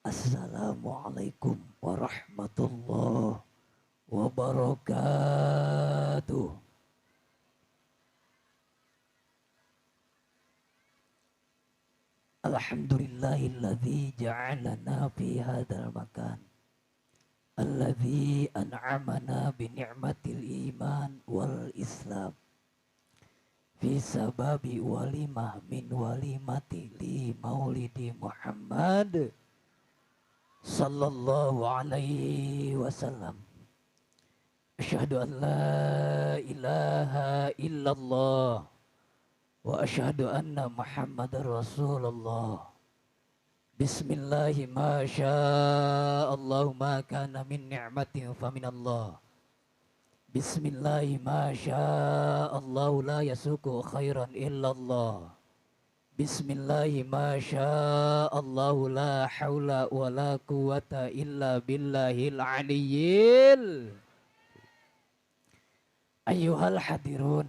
Assalamualaikum warahmatullahi wabarakatuh. Alhamdulillahilladzi ja'alana fi hadzal makan alladzi an'amana bi ni'matil iman wal islam fi sababi walimah min walimati li maulidi Muhammad sallallahu alaihi wasallam. Asyhadu an la ilaha illallah wa asyhadu anna Muhammadar Rasulullah. Bismillahi ma sya'allahu ma kana min ni'matin fa min Allah. Bismillahi ma sya'allahu la yasuku khairan illallah. Bismillahi ma sya'allahu la haula wa la quwata illa billahil aliyyil. Ayyuhal hadirun,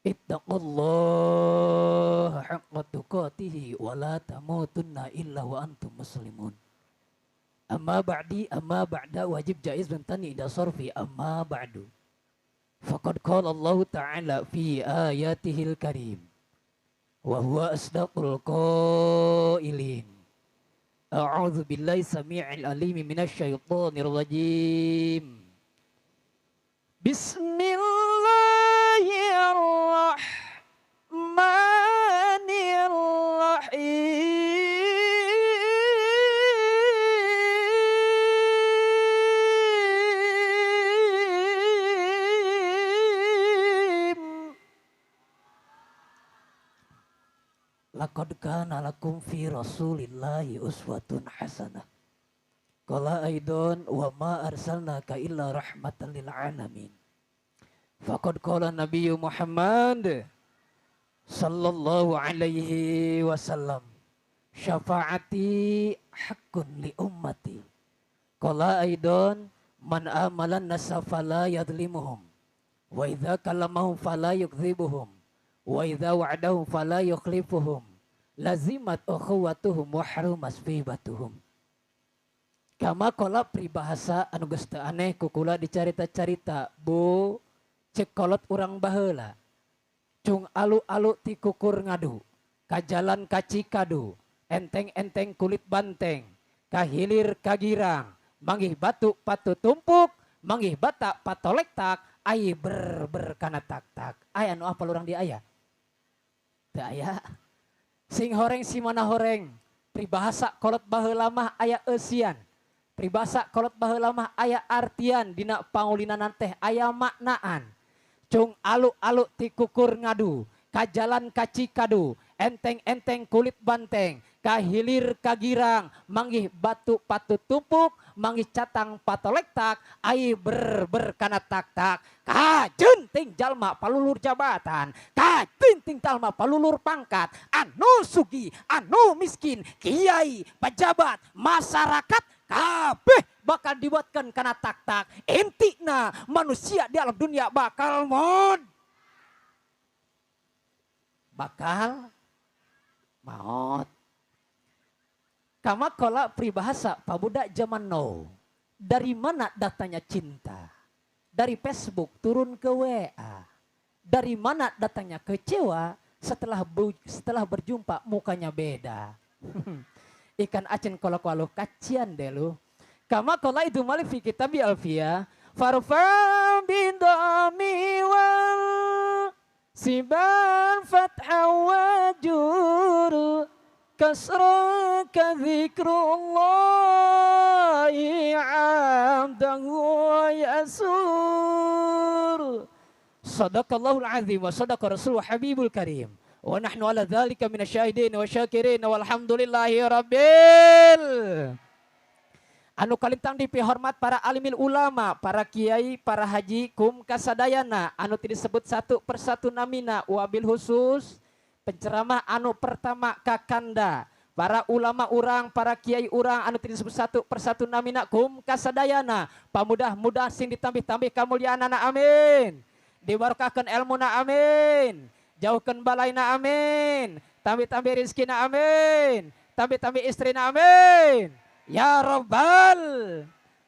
ittaqullaha haqqa tuqatihi wa la tamutunna illa wa antum muslimun. Amma ba'di, amma ba'da wajib jaiz bentani ida sarfi amma ba'du. Faqad qala Allah ta'ala fi ayatihil karim wa huwa asdaqul qailin. A'udzu billahi samii'il alim minasyaitonir rajim. Bismillahirrahmanirrahim. Laqad kana lakum fi rasulillahi uswatun hasanah. Qala aidon wa ma arsalnaka illa rahmatan lil alamin. Faqad qala Nabiyyu Muhammad sallallahu alaihi wasallam, syafaati haqqun li ummati. Qala aidon man amalan nasa fala yadlimuhum wa idza kallamahum fala yukdzibuhum wa idza wa'adahum fala yukhlifuhum lazimat ukhuwatuhum wa harumas fibatuhum. Kama qala peribahasa anu geus teu aneh kukula dicarita-carita bu cek kolot urang baheula cung alu-alu ti kukur ngadu kajalan kacikadu enteng-enteng kulit banteng kahilir kagirang manggih batu patu tumpuk manggih bata patolektak ai ber kana tak-tak aya anu apal urang di aya teu aya sing horeng si mana horeng peribahasa kolot baheula mah aya eusian peribahasa kolot baheula mah aya artian dina pangulinan teh aya maknaan. Cung alu-alu ti kukur ngadu kajalan kacikadu enteng-enteng kulit banteng kahilir kagirang manggih batu patu tumpuk manggih catang patolektak ai ber kana tak-tak kajenting jalma palulur jabatan kajenting jalma palulur pangkat anu sugi anu miskin kiai pejabat masyarakat kabeh bakal dibuatkan karena tak-tak. Intina manusia di alam dunia bakal maut. Bakal maut. Kama kola peribahasa pabudak zaman now. Dari mana datangnya cinta? Dari Facebook turun ke WA. Dari mana datangnya kecewa? Setelah berjumpa mukanya beda. Ikan acin kolok-kolok kacian deh lu. Kama kola itu malif fi kitabi alfiyah farfa bidami wal siban fatha wajur kasra ka dzikrullahi 'abdahu yasur. Sadaqallahul azim wa sadaqa rasulul habibul karim. Wa nahnu ala dzalika minasyahidin wa syakirin walhamdulillahi rabbil. Anu kalintang dipihormat para alimil ulama, para kiai, para haji, kum kasadayana anu disebut satu persatu namina wabil khusus penceramah anu pertama kakanda, para ulama urang, para kiai urang anu disebut satu persatu namina kum kasadayana pamudah-mudah sing ditambih-tambih kamuliaanana amin. Dibarokahkeun elmuna amin. Jauhkan balaina amin. Tambih-tambih rizkina amin. Tambih-tambih istrina amin. Ya Robbal.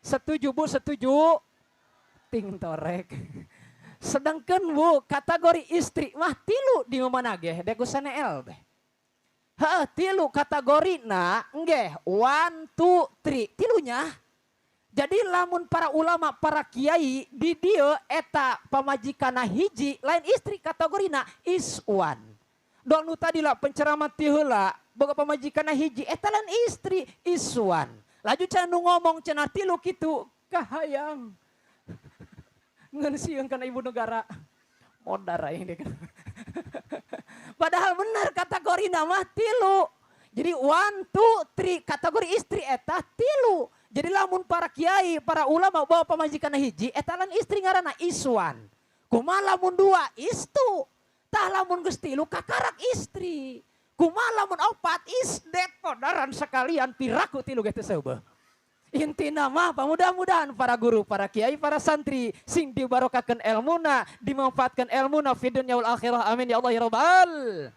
Setuju Bu, setuju? Ting torek. Sedangkan Bu, kategori istri mah tilu di mana ge? Dek el teh. Heeh, tilu kategori na nggih, 1 2 3 tilunya. Jadi lamun para ulama, para kiai di dieu eta pamajikana hiji lain istri kategorina iswan. Doang nu tadi lah penceramah ti heula boga pamajikana hiji eta lain istri iswan. Laju cenah nu ngomong cenah tilu kitu kahayang. Ngeun sieun kana ibu negara. Modar aing deui. Padahal benar kategori nama tilu. Jadi 1 2 3 kategori istri eta tilu. Jadi lamun para kiai, para ulama bawa pamajikan hiji, eta lain istri ngaranna iswan. Kumaha lamun dua istu. Tah lamun geus tilu kakarak istri. Kumaha lamun opat isdet podaran sekalian piraku tilu ge teu seubeuh. Intina mah mudah-mudahan para guru, para kiai, para santri sing dibarokakeun elmuna, dimanfaatkan elmuna fid dunya wal akhirah. Amin ya Allah ya rabbal.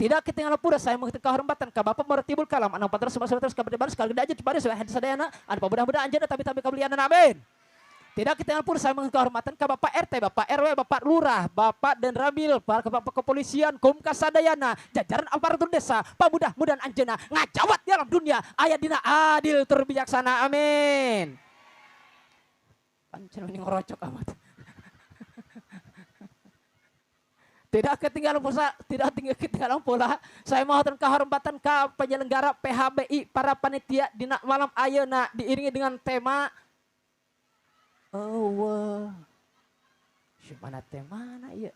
Tidak ketinggalan pura saya mengetik kehormatan ke Bapak Muratibul Kalam anak patras semua terus kabar baris kalau aja pada sudah hadis sadayana anu mudah-mudahan anjeunna tapi kabeuli amin. Tidak ketinggalan pura saya mengetik kehormatan ke Bapak RT, Bapak RW, Bapak Lurah, Bapak dan Ramil, para Bapak Kepolisian, Kumka sadayana, jajaran aparatur desa, pamudah-mudahan anjeunna ngajawat di alam dunia aya dina adil tur bijaksana amin. Pancen mending ngorocok amat. Tidak ketinggalan pula, tidak ketinggalan pula. Saya mohon kehormatan ke penyelenggara PHBI, para panitia dina malam ayeuna diiringi dengan tema eueuh. Mana tema na ieu?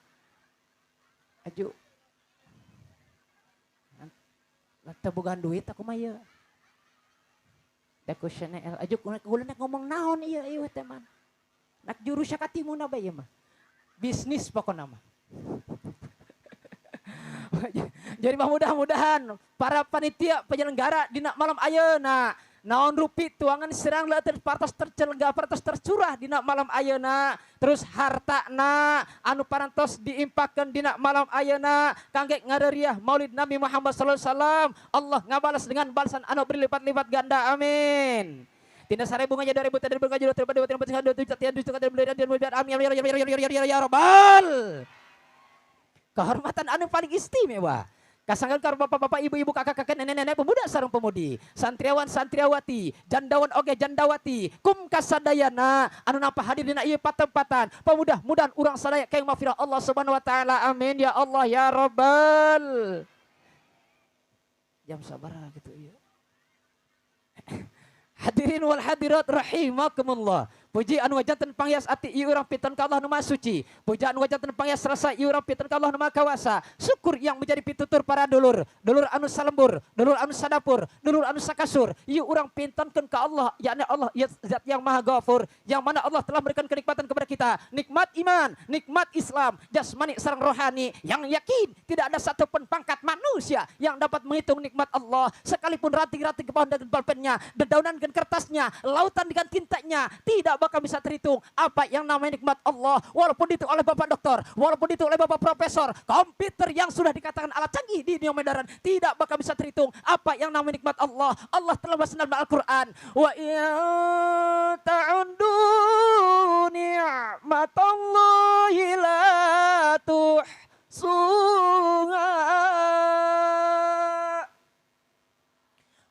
Aju. Teu bogaan duit aku mah ieu. Deku Chanel aju kuleuna ngomong naon ieu ieu tema. Nak jurus katimuna bae ieu mah. Bisnis pokona mah. Jadi mudah-mudahan para panitia penyelenggara dina malam ayeuna naon rupi tuangan serang leuteun partos tercelenggara partos tercurah dina malam ayeuna terus hartana anu parantos diimpakeun dina malam ayeuna kangge ngareuriah Maulid Nabi Muhammad sallallahu alaihi wasallam. Allah ngabalas dengan balasan anu berlipat-lipat ganda amin. Tina 1000 ngaja 2000 3 ribu ngaja 2 ribu 3 ribu 3 ribu 3 ribu 3 ribu 3 ribu amin ya rabbal. Kehormatan anu paling istimewa. Kasangkan karo bapak-bapak, ibu-ibu, kakak-kakak, nenek-nenek, pemuda sareng pemudi, santriawan santriawati, jandawan oge jandawati, kum kasadayana anu nampa hadir dina ieu patempatan. Pemudah-mudahan urang sadaya keng mafirah Allah Subhanahu wa taala. Amin ya Allah ya rabbal. Jam sabaraha gitu ieu. Hadirin wal hadirat rahimakumullah. Puji anu wajanten panghias ati ieu urang piteun ka Allah nu Maha Suci. Puji anu wajanten panghias rasa ieu urang piteun ka Allah nu Maha Kawasa. Syukur yang menjadi pitutur para dulur, dulur anu salembur, dulur anu sadapur, dulur anu sakasur. Ieu urang pintenkeun ka Allah, yakni Allah ya zat yang Maha Ghafur, yang mana Allah telah memberikan kenikmatan kepada kita, nikmat iman, nikmat Islam, jasmani sareng rohani, yang yakin tidak ada satu pun pangkat manusia yang dapat menghitung nikmat Allah, sekalipun ranting-ranting ke pohon dengan bolpennya, dedaunan dengan kertasnya, lautan dengan tintanya, tidak bakal bisa terhitung apa yang namanya nikmat Allah. Walaupun dihitung oleh Bapak Dokter, walaupun dihitung oleh Bapak Profesor, komputer yang sudah dikatakan alat canggih di dunia modern, tidak bakal bisa terhitung apa yang namanya nikmat Allah. Allah telah bersenang dalam Al-Quran, wa in ta'uddu ni'matallahi la tuhsuha.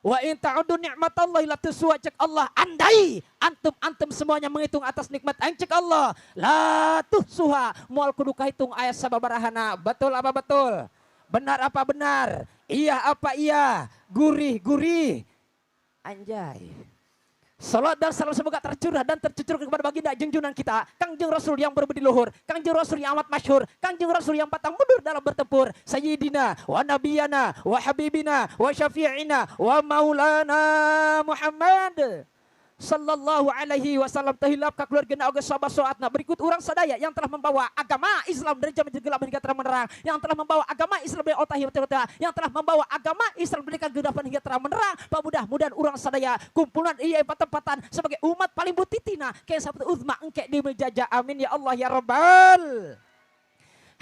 Wa in ta'uddu ni'matallahi la tuhsuha. Cek Allah, andai antum-antum semuanya menghitung atas nikmat aing, cek Allah, la tuhsuha, moal kudu kahitung aya sababarahana. Betul apa betul? Benar apa benar? Iya apa iya? Gurih gurih. Anjay. Salat dan salam semoga tercurah dan tercucur kepada baginda junjungan kita, Kangjeng Rasul yang berbudi luhur, Kangjeng Rasul yang amat masyhur, Kangjeng Rasul yang pantang mundur dalam bertempur, Sayyidina wa nabiyana wa habibina wa syafi'ina wa maulana Muhammad sallallahu alaihi wasallam. Terhilap ka keluargana oge sahabat saatna. Berikut urang sadaya yang telah membawa agama Islam dari zaman gelap hingga terang menerang, yang telah membawa agama Islam dari otak hingga terang, yang telah membawa agama Islam dari kegelapan hingga terang menerang. Pamudah-mudahan urang sadaya kumpulan ieu patempatan sebagai umat paling butitina kayak sahabat uzma engke di menjajah. Amin ya Allah ya rabbal.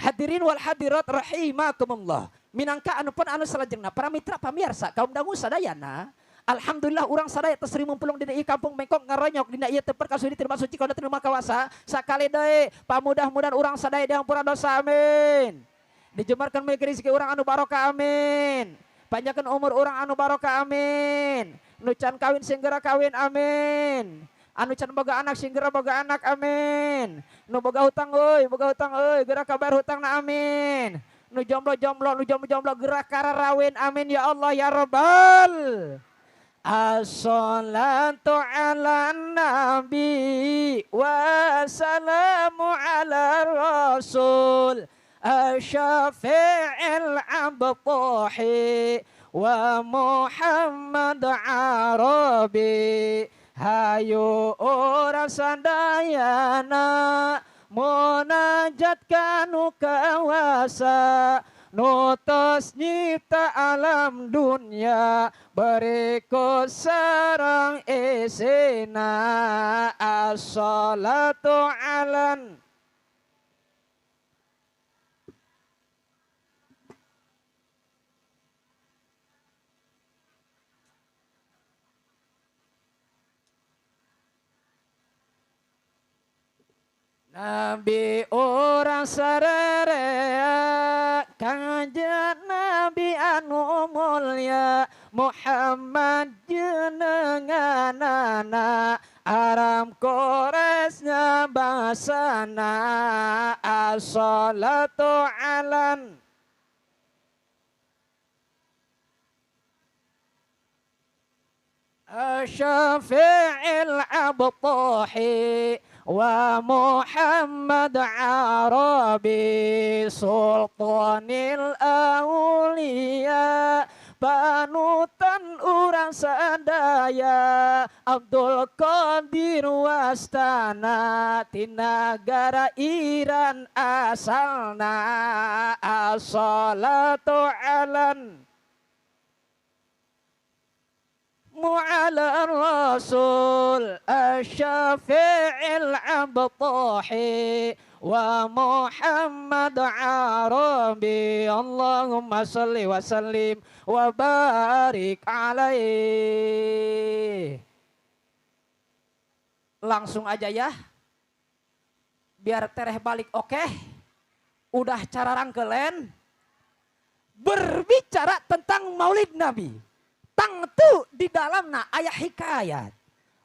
Hadirin wal hadirat rahimakumullah. Minangka anu pun anu salajengna para mitra pamirsa kaum dangu sadayana Alhamdulillah urang sadaya tos rimumpulung dina ieu kampung Mengkok ngaronyok dina ieu tempat kasudi termasuk suci kana terima kawasa. Sakali deui pamudah-mudahan urang sadaya dihampura dosa, amin. Dijemarkan milik rezeki urang anu barokah, amin. Panjangkan umur urang anu barokah, amin. Nu can kawin sing geura kawin, amin. Anu can boga anak sing geura boga anak, amin. Nu boga hutang euy, boga hutang euy, geura kabayar hutangna, amin. Nu jomblo-jomblo, nu jomblo-jomblo geura kararawin, amin ya Allah ya Rabbal. Assalatu ala nabi wassalamu ala rasul asyafi'il abtahi wa Muhammad Arabi. Hayu urang sadayana munajat kanu kawasa nu tos nyipta alam dunya berikut sareng isina. Assalatu alan Nabi orang sarerea Kangjeng Nabi anu mulya Muhammad jenenganana Aram koresnya basana. Assalatu alan asyafi'il abtahi wa Muhammad Arabi sultanil aulia panutan urang sadaya Abdul Qadir wastana tinagara Iran asalna. Assalatu alan على الرسول الشفيع العبطاحي ومحمد عربي. اللهم صل وسلم وبارك عليه. Langsung aja ya, biar tereh balik oke. Udah cara rangkelen berbicara tentang Maulid Nabi. Tangtu di dalamna ayat hikayat.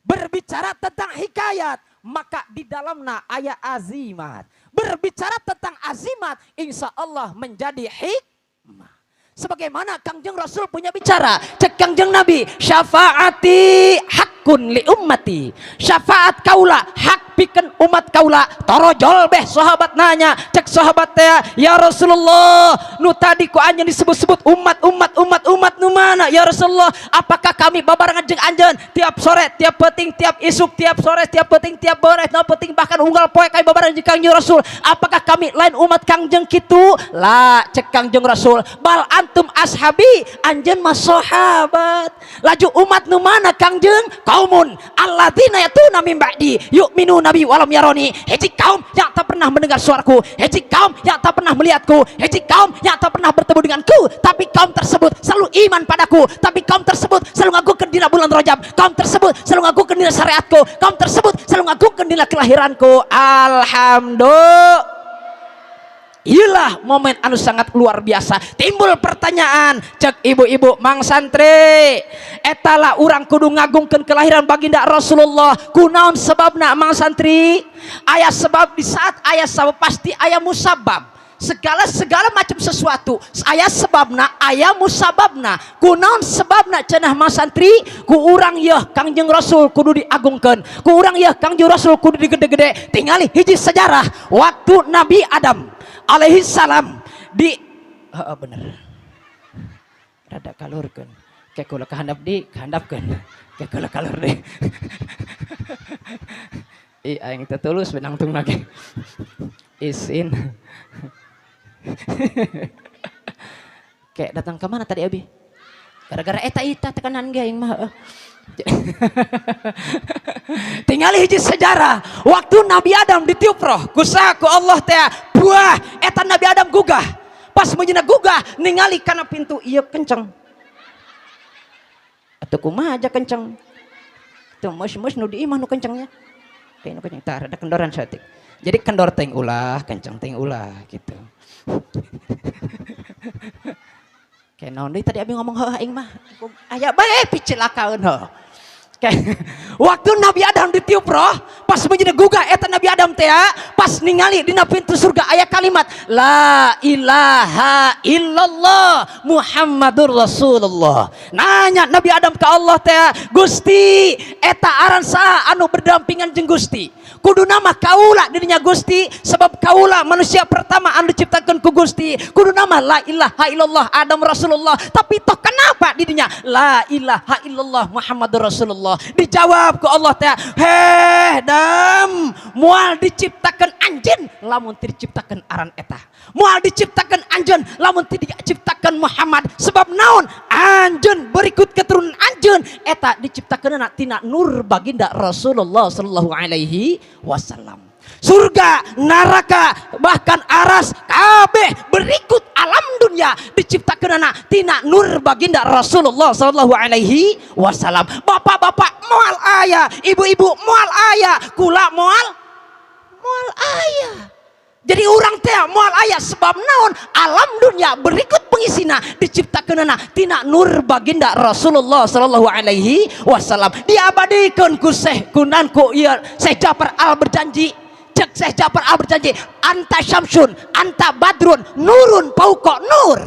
Berbicara tentang hikayat, maka di dalamna ayat azimat. Berbicara tentang azimat, insya Allah menjadi hikmah. Sebagaimana Kangjeng Rasul punya bicara, cek Kangjeng Nabi, syafaati hakun li ummati. Syafaat kaula hak pikeun umat kaula. Torojol beh sahabat nanya, cek sahabat teh, ya Rasulullah, nu tadi ku anjeun disebut-sebut umat umat umat umat nu mana ya Rasulullah? Apakah kami babarengan jeung anjeun tiap sore, tiap peuting, tiap isuk, tiap sore, tiap peuting, tiap bore, tiap peuting, bahkan unggal poe kami babarengan jeung Kangjeng Rasul. Apakah kami lain umat Kangjeng kitu? La, cek Kangjeng Rasul, bal antum ashabi, anjeun mah sahabat. Laju umat nu mana Kangjeng? Kaumun alladzina yatuna min ba'di yu'minuna nabi walam yaroni. Hiji kaum yang tak pernah mendengar suaraku, hiji kaum yang tak pernah melihatku, hiji kaum yang tak pernah bertemu denganku, tapi kaum tersebut selalu iman padaku, tapi kaum tersebut selalu ngagungkeun dina bulan Rajab, kaum tersebut selalu ngagungkeun dina syariatku, kaum tersebut selalu ngagungkeun dina kelahiranku. Alhamdulillah. Iyalah momen anu sangat luar biasa. Timbul pertanyaan, cek ibu-ibu mang santri, etala urang kudu ngagungkeun kelahiran baginda Rasulullah. Kunaon sebabna mang santri? Aya sebab di saat aya sabab pasti aya musabab. Segala macam sesuatu aya sebabna, aya musababna. Kunaon sebabna cenah mang santri? Ku urang yeuh Kangjeng Rasul kudu diagungkeun, ku urang yeuh Kangjeng Rasul kudu digede-gede. Tingali hiji sejarah waktu Nabi Adam alaihi salam di bener rada kalurkeun kayak kula kahandap di kahandapkeun kayak kula kalur di. Ih aing teh tulus benangtung lagi isin. Kayak datang ke mana tadi abi? Gara-gara eta ita tekanan ge aing mah. Tingali hiji sejarah waktu Nabi Adam ditiup roh kusaha ku Allah teh buah eta Nabi Adam gugah. Pas menyina gugah ningali kana pintu ieu kenceng. Atuh kumaha aja kenceng. Tuh mus-mus nu di imah nu kencengnya. Kayak nu kenceng tah rada kendoran saeutik. Jadi kendor teuing ulah, kenceng teuing ulah gitu. Kayak naon deui tadi abi ngomong heuh aing mah. Aya bae picilakaeun heuh. Waktu Nabi Adam ditiup roh, pas menjadi gugah eta Nabi Adam teh pas ningali dina pintu surga aya kalimat la ilaha illallah Muhammadur Rasulullah. Nanya Nabi Adam ke Allah teh, Gusti eta aran saha anu berdampingan jeung Gusti? Kudu nama kaula dirinya Gusti, sebab kaula manusia pertama anu diciptakan ku Gusti. Kudu nama la ilaha illallah Adam Rasulullah. Tapi toh kenapa dirinya la ilaha illallah Muhammadur Rasulullah? Dijawab ku Allah teh, heh dam, moal diciptakan anjeun lamun teu diciptakan aran eta. Moal diciptakan anjeun lamun teu diciptakan Muhammad. Sebab naon? Anjeun berikut keturunan anjeun eta diciptakeunana tina nur baginda Rasulullah sallallahu alaihi wasallam. Surga, neraka, bahkan aras kabeh berikut alam dunia diciptakeunana tina nur baginda Rasulullah sallallahu alaihi wasallam. Bapak-bapak moal aya, ibu-ibu moal aya, kula moal moal aya. Jadi urang teh moal aya sebab naon? Alam dunia berikut pengisina diciptakeunana tina nur baginda Rasulullah sallallahu alaihi wasallam. Diabadikeun ku Syekh kunan ku ieu Syekh Jafar Al berjanji. Cek Syekh Jafar Al berjanji, anta syamsun, anta badrun, nurun fauqa nur.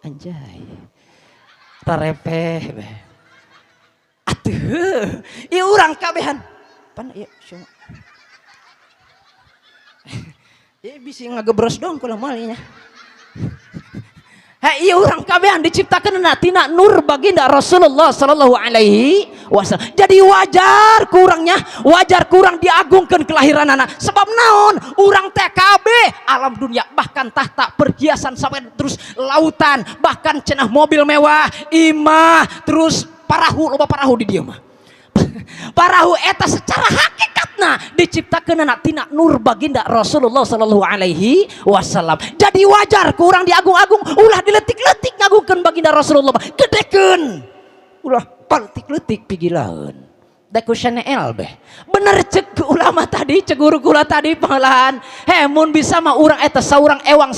Anjay. Tarepeh be. Atuh, ieu urang kabehan. Pan ieu ya bisa ngagebros dong kalau malnya. Hei, iya urang kabehan diciptakan tina nur baginda Rasulullah sallallahu alaihi wasallam. Jadi wajar kurangnya, wajar kurang diagungkan kelahiran anak. Sebab naon? Urang TKB alam dunia bahkan tahta perhiasan sampai terus lautan, bahkan cenah mobil mewah, imah, terus parahu, loba parahu di dieu mah. Parahu eta secara hakikatna diciptakeun tina nur baginda Rasulullah sallallahu alaihi wasallam. Jadi wajar kurang diagung-agung, ulah diletik-letik ngagungkeun baginda Rasulullah, gedekeun. Ulah paletik-letik pigilaeun. Da ku Chanel beh. Bener cek ulama tadi, cek guru kula tadi pengalahan. He mun bisa mah urang eta saurang ewang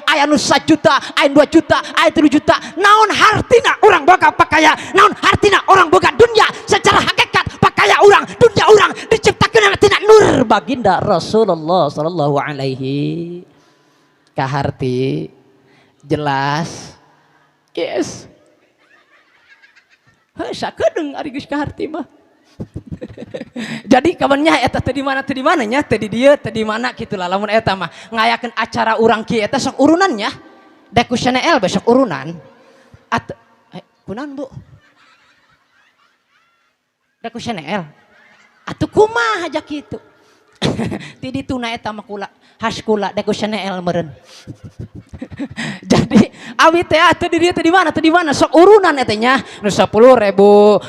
aya nu 1 juta, aya 2 juta, aya 3 juta. Naon hartina urang boga pakaya, naon hartina orang boga dunia secara hakikat pakaya urang, dunia urang diciptakeun tina nur baginda Rasulullah sallallahu alaihi. Kaharti jelas. Yes. Heuh sakedeung ari geus kaharti mah. Jadi kawannya eta teh di mana teh di mana nya teh di dieu teh di mana kitu lah lamun eta mah ngayakeun acara urang kieu eta sok urunan nya. Dek ku Chanel besok urunan. At kunaon Bu? Dek ku Chanel. Atuh kumaha aja kitu. Ti dituna eta mah kula has kula dek ku Chanel meureun. Jadi abi teh teh di dieu teh di mana teh di mana sok urunan eta nya nu 10.000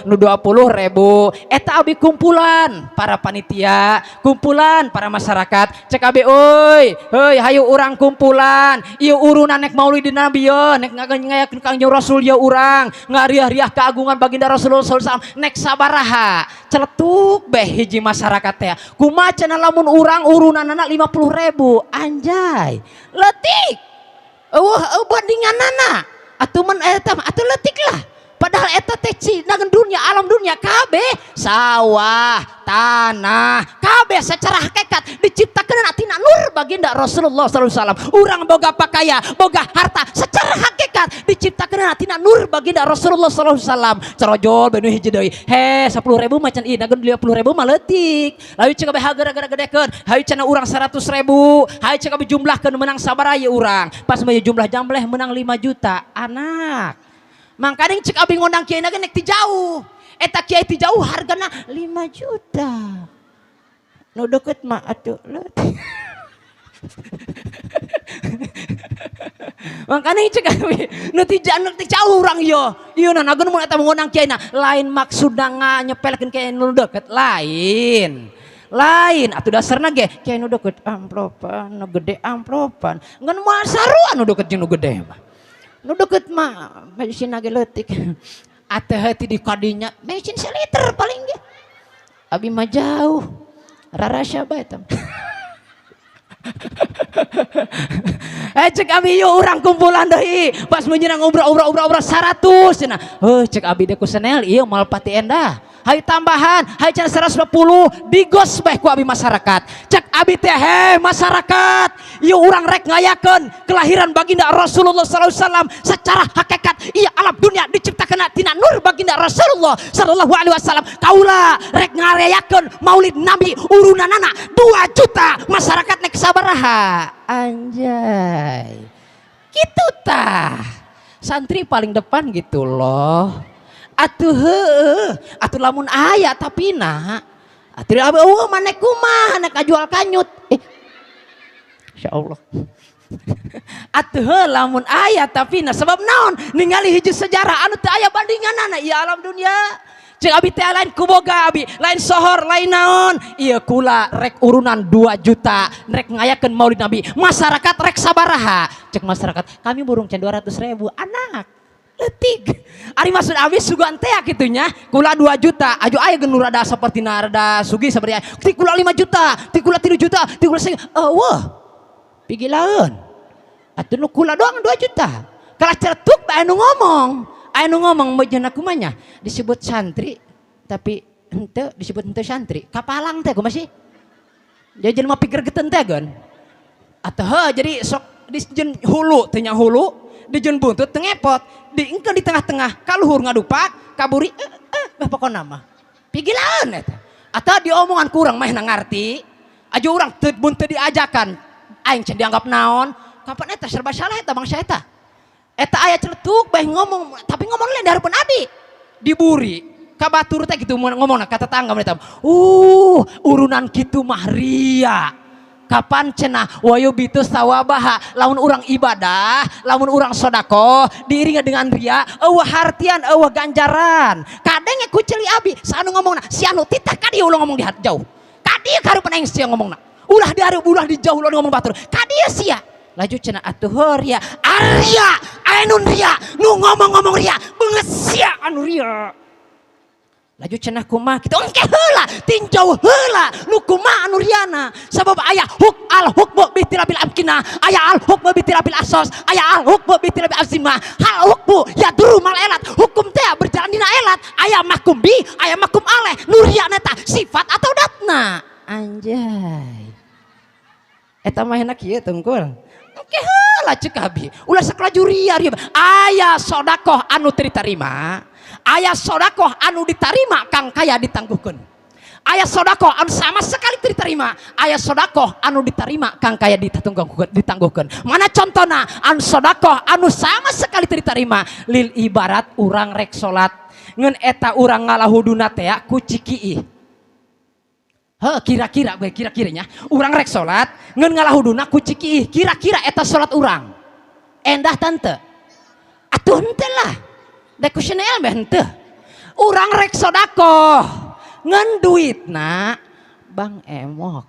nu 20.000 eta abi kumpulan para panitia kumpulan para masyarakat cek abi euy heuy hayu urang kumpulan ieu urunan nek maulid Nabi ye nek ngayakeun Kangjeng Rasul ye urang ngariah-riah keagungan baginda Rasulullah sallallahu alaihi wasallam nek sabaraha celetuk beh hiji masyarakat teh kumaha cenah lamun urang urunanana 50.000 anjay letik eueuh bandinganana atuh mun eta mah atuh leutik lah padahal eta teh dengan dunia alam dunia kabeh sawah tanah kabeh secara hakikat diciptakeun tina nur baginda Rasulullah sallallahu alaihi wasallam. Urang boga pakaya boga harta secara hakikat diciptakeun tina nur baginda Rasulullah sallallahu alaihi wasallam. Carojol benu hiji deui he 10.000 macan ieu dageun 50.000 mah leutik lalu cek kabeh gara-gara gedekeun hayu cenah urang 100.000 hayu cek kabeh jumlahkeun menang sabaraha ieu urang pas mah jumlah jambleh menang 5 juta anak. Mangkaning cek abi ngondang kiai ge nek ti jauh. Eta kiai ti jauh hargana 5 juta. Nu deket mah atuh leutik. Mangkaning cek abi nu ti jauh urang ieu. Ieu na nageun mun eta ngondang kiai na lain maksudna nyepelkeun kiai nu deket lain. Lain atuh dasarna ge kiai nu deket amplopan, nu gede amplopan. Ngan moal sarua nu deket jeung nu gede mah. Nu deket mah sina ge leutik. Ateh ti di kadinya bensin seliter paling ge. Abi mah jauh. Rarasya bae eta. Cek abi yuk urang kumpulan deui. Pas menyerang umrah umrah umrah umrah 100 cenah. Heuh cek abi deh ku senel ieu moal pati endah. Hayu tambahan, hayu cenah 120 digos bae ku abi masyarakat. Cek abi teh he masyarakat, ieu urang rek ngayakeun kelahiran baginda Rasulullah sallallahu alaihi wasallam secara hakikat ieu alam dunia diciptakeun tina nur baginda Rasulullah sallallahu alaihi wasallam. Kaula rek ngayakeun Maulid Nabi urunanana 2 juta masyarakat nek sabaraha. Anjay. Kitu tah. Santri paling depan gitu loh. Atuh heueuh, atuh lamun aya tapi na atuh abi eueuh maneh kumaha nek kajual kanyut. Insyaallah. Atuh heuh lamun aya tapi na sebab naon ningali hiji sejarah anu teu aya bandinganana ieu alam dunia. Cek abi teh lain kuboga abi, lain sohor, lain naon. Ieu kula rek urunan 2 juta, rek ngayakeun Maulid Nabi. Masyarakat rek sabaraha? Cek masyarakat, kami burung can 200.000 anak. Letik. Ari maksud abi sugan teh kitunya, kula 2 juta, aju aya geun nu rada saperti rada sugih saperti aya. Ti kula 5 juta, ti kula 3 juta, ti kula eueuh. Pigilaeun. Atuh nu kula doang 2 juta. Kalah celetuk bae anu ngomong. Aya nu ngomong meujeuhna kumanya disebut santri tapi henteu disebut henteu santri. Kapalang teh kumaha sih? Jadi jelema pigergeten teh geun. Atuh heuh jadi sok dijeun hulu teh nya hulu, dijeun buntut teu ngepot, diengkeun di tengah-tengah kaluhur ngadupak, kaburi bah pokona mah. Pigilaeun eta. Atau diomongan kurang mah ngarti. Aju urang teu mun teu diajakan aing can dianggap naon. Kapan eta serba salah eta bangsa eta. Eta aya celetuk bae ngomong tapi ngomong lain di hareupeun abi. Diburi ka batur teh kitu ngomongna ka tetangga eta. Urunan kitu mah ria. Kapan cenah wayu bitus tawabaha lamun urang ibadah, lamun urang sodakoh diiringan dengan ria, eueuh hartian eueuh ganjaran. Kadenge ku ceuli abi saanu ngomongna si anu titah ka dieu ulah ngomong di jauh. Ka dieu ka hareupeun aing sia ngomongna. Ulah di hareup ulah di jauh ulah ngomong batur. Ka dieu sia. Laju cenah atuh heuh ria. Arya anu ria nu ngomong-ngomong ria beungeut sia anu ria. Laju cenah kumaha kitu engke heula tinjau heula nu kumaha anu riana sabab aya huk al hukmu bi tilabil amkina aya al hukmu bi tilabil asos aya al hukmu bi tilabil azimah hal hukmu yaduru mal elat hukum teh berjalan dina elat aya mahkum bi aya mahkum aleh nu riana eta sifat atau datna anjay eta mah enak kieu tungkul engke heula ceuk abi ulah saklaju ria ria aya sodakoh anu teu ditarima aya sodakoh anu ditarima kang kaya ditangguhkeun aya sodakoh anu sama sekali teu diterima aya sodakoh anu diterima kang kaya ditangguhkeun mana contona anu sodakoh anu sama sekali teu diterima lil ibarat urang rek salat ngeun eta urang ngalahuduna teh ku cikiih heuh kira-kira we kira-kiranya urang rek salat ngeun ngalahuduna ku cikiih kira-kira eta salat urang endah tante atuh henteu lah dek ku Chanel mah henteu urang rek sodakoh ngeun duitna Bang Emok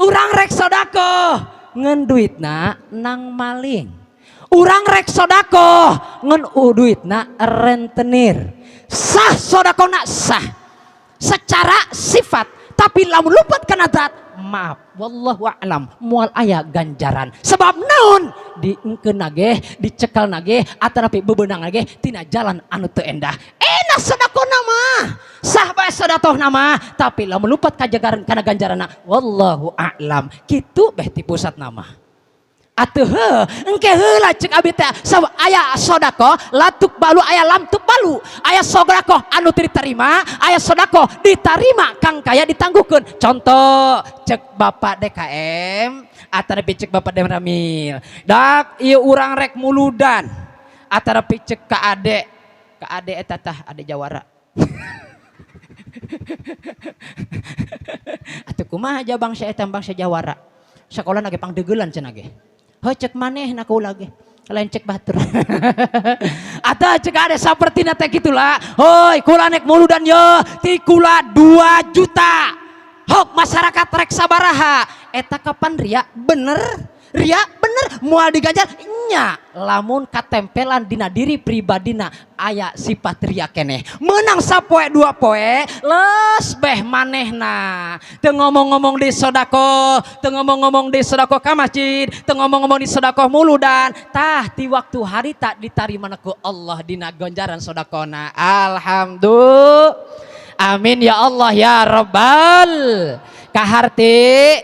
urang rek sodakoh ngeun duitna nang maling urang rek sodakoh ngeun duitna rentenir sah sodakohna sah secara sifat tapi lamun lupat kana zat maaf wallahu a'lam moal aya ganjaran sebab naon diengkeun nage dicekal nage atanapi bebenang nage tina jalan anu teu endah enak sedekahna mah sah bae sedekahna mah tapi lamun lupat kajagaran kana ganjaranna wallahu a'lam kitu beh ti pusat nama atuh heuh engke heula ceuk abi teh sabab aya sedekah latuk balu aya lamtuk balu aya sedekah anu teu diterima aya sedekah ditarima kang kaya ditangguhkeun contoh cek Bapak DKM atanapi cek Bapak Demramil dak ieu urang rek muludan atanapi cek ka ade ka ade eta tah ade jawara atuh kumaha ja bangsa eta bangsa jawara sakola na ge pangdeugelan cenah ge heuh cek manehna kaula ge lain cek batur atau cek ada sapertina teh gitulah hoi kula nek muludan ye ti kula 2 juta hok masyarakat rek sabaraha eta kapan ria bener Ria bener, moal diganjar nya lamun katempelan dina diri pribadina aya sifat ria keneh. Menang sapoe dua poe les beh manehna. Teu ngomong-ngomong di sodako, teu ngomong-ngomong di sodako ka masjid, teu ngomong-ngomong di sodako muludan. Tah, ti waktu harita ditarima ku Allah dina ganjaran sodakona. Alhamdulillah. Amin ya Allah ya Rabbal. Kaharti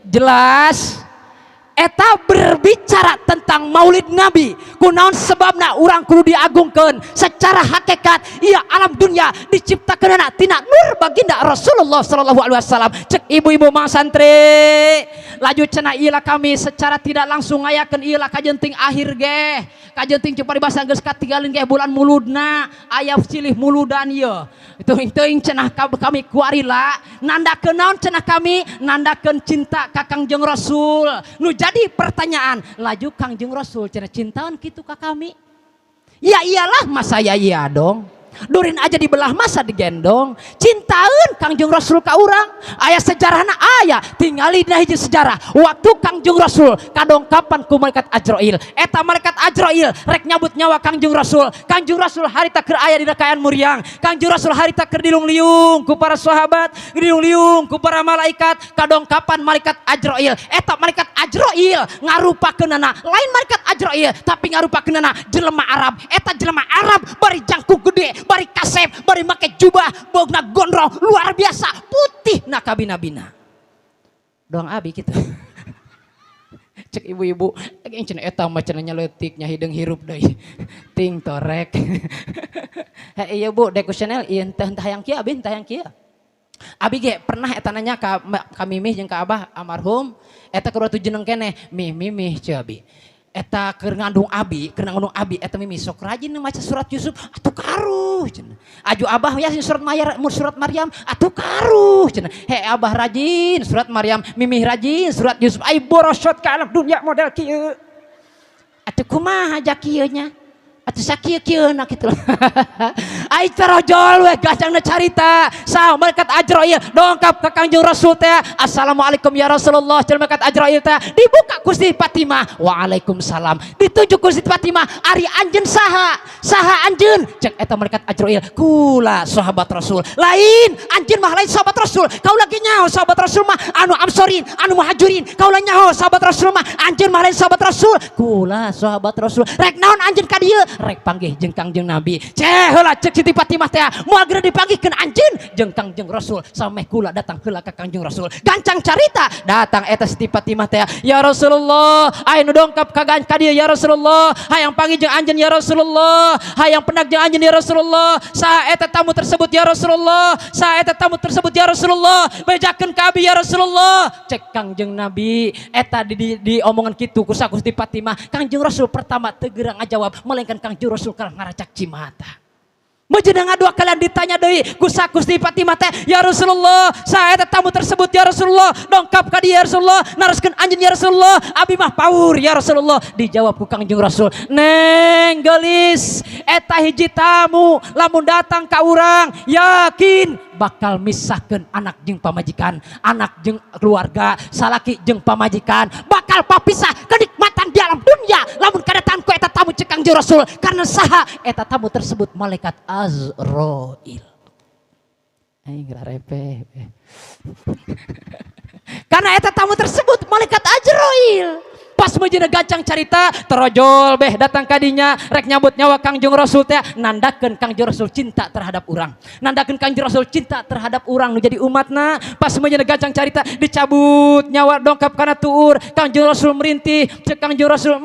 jelas eta berbicara tentang Maulid Nabi. Kunaon sebabna urang kudu diagungkeun? Secara hakikat iya, alam dunia diciptakeun tina nur baginda Rasulullah sallallahu alaihi wasallam. Cek ibu-ibu, mang santri, laju cenah ieu kami secara tidak langsung ngayakeun ieu kajenting akhir ge, kajenting cepat dibasa geus katinggalin ge bulan muludna, aya silih muludan ieu teuing-teuing cenah. Kami kuarila nandakeun naon cenah? Kami nandakeun cinta ka Kangjeng Rasul. Nu jadi pertanyaan laju, Kangjeng Rasul cenah cintaan kitu ka kami? Ya iyalah, masa ya iya dong. Durin aja dibelah, masa digendong. Cintaeun Kangjeng Rasul ka urang. Aya sejarahna, aya. Tingali dina hiji sejarah. Waktu Kangjeng Rasul kadongkapan ku malaikat Azrail. Eta malaikat Azrail rek nyabut nyawa Kangjeng Rasul. Kangjeng Rasul harita keur aya dina kaayaan muriang. Kangjeng Rasul harita keur dilung-liung ku para sahabat, dilung-liung ku para malaikat, kadongkapan malaikat Azrail. Eta malaikat Azrail ngarupakeunana lain malaikat Azrail, tapi ngarupakeunana jelema Arab. Eta jelema Arab bari jangkung gede, bari kasep, bari make jubah, bogna gondrong luar biasa, putih na kabina-bina. Doang abi gitu. Cek ibu-ibu, eh cenah eta mah cenah nyeletik nya hideung hirup deui. Ting torek. Heh, iya Bu, dekusionel ieu teh entah yang kieu, abi entah yang kieu. Abi ge pernah eta nanya ka Mimih jeung ka Abah almarhum, eta keur tuh jeneng keneh, "Mih, Mimih," ceuk abi. Eta keur ngandung abi, keur ngandung abi eta Mimi sok rajin maca surat Yusuf, atuh karuh cenah. Aju Abah ya surat Mayar, surat Maryam, atuh karuh cenah. He, Abah rajin surat Maryam, Mimih rajin surat Yusuf. Ai borosot ka alam dunia model kieu. Atuh kumaha aja kieu nya? Atuh sakieu kieu na kitu. Ai tarojol we gacangna carita. Sa malaikat Azrail dongkap ka Kangjeng Rasul teh. "Assalamualaikum ya Rasulullah." Cenah malaikat Azrail teh. Dibuka ku Siti Fatimah. "Waalaikumsalam." Ditunjuk ku Siti Fatimah, "Ari anjeun saha? Saha anjeun?" Cek eta malaikat Azrail, "Kula sahabat Rasul." "Lain, anjeun mah lain sahabat Rasul. Kaula ge nyaho sahabat Rasul mah anu Amsorin, anu Muhajirin. Kaula nyaho sahabat Rasul mah, anjeun mah lain sahabat Rasul." "Kula sahabat Rasul." "Rek naon anjeun ka dieu?" "Rek panggih jeung Kangjeng Nabi." "Ceh heula," cek Siti Fatimah teh, "moal geura dipanggihkeun anjeun jeung Kangjeng Rasul sameh kula datang heula ka Kangjeng Rasul." Gancang carita, datang eta Siti Fatimah teh, "Ya Rasulullah, aya nu dongkap ka dieu ya Rasulullah, hayang panggih jeung anjeun ya Rasulullah, hayang pendak jeung anjeun ya Rasulullah. Saha eta tamu tersebut ya Rasulullah? Saha eta tamu tersebut ya Rasulullah? Bejakeun ka abi ya Rasulullah." Cek Kangjeng Nabi eta di omongan kitu ku Siti Fatimah, Kangjeng Rasul pertama teu geura ngajawab, melainkan Kangjeng Rasul kalah ngaracak cimata. Mejenang dua kalian ditanya deui ku Siti Fatimah teh, "Ya Rasulullah, saha eta tamu tersebut ya Rasulullah? Dongkap ka dieu ya Rasulullah, naroskeun anjeun ya Rasulullah, abi mah paur ya Rasulullah." Dijawab ku Kangjeng Rasul, "Neng gelis, eta hiji tamu lamun datang ka urang yakin bakal misahkeun anak jeung pamajikan, anak jeung keluarga, salaki jeung pamajikan, bakal papisah kenikmatan di alam dunia lamun kedatangan ku eta tamu," cek Kangjeng Rasul. Karena saha eta tamu tersebut? Malaikat Azrail. Aing rarepe. Karena eta tamu tersebut malaikat Azrail. Pas meujeuhna gancang carita, terojol beh datang kadinya rek nyabut nyawa Kangjeng Rasul teh, nandakeun Kangjeng Rasul cinta terhadap urang. Nandakeun Kangjeng Rasul cinta terhadap urang nu jadi umatna. Pas meujeuhna gancang carita, dicabut nyawa, dongkap kana tuur, Kangjeng Rasul merintih, cek Kangjeng Rasul,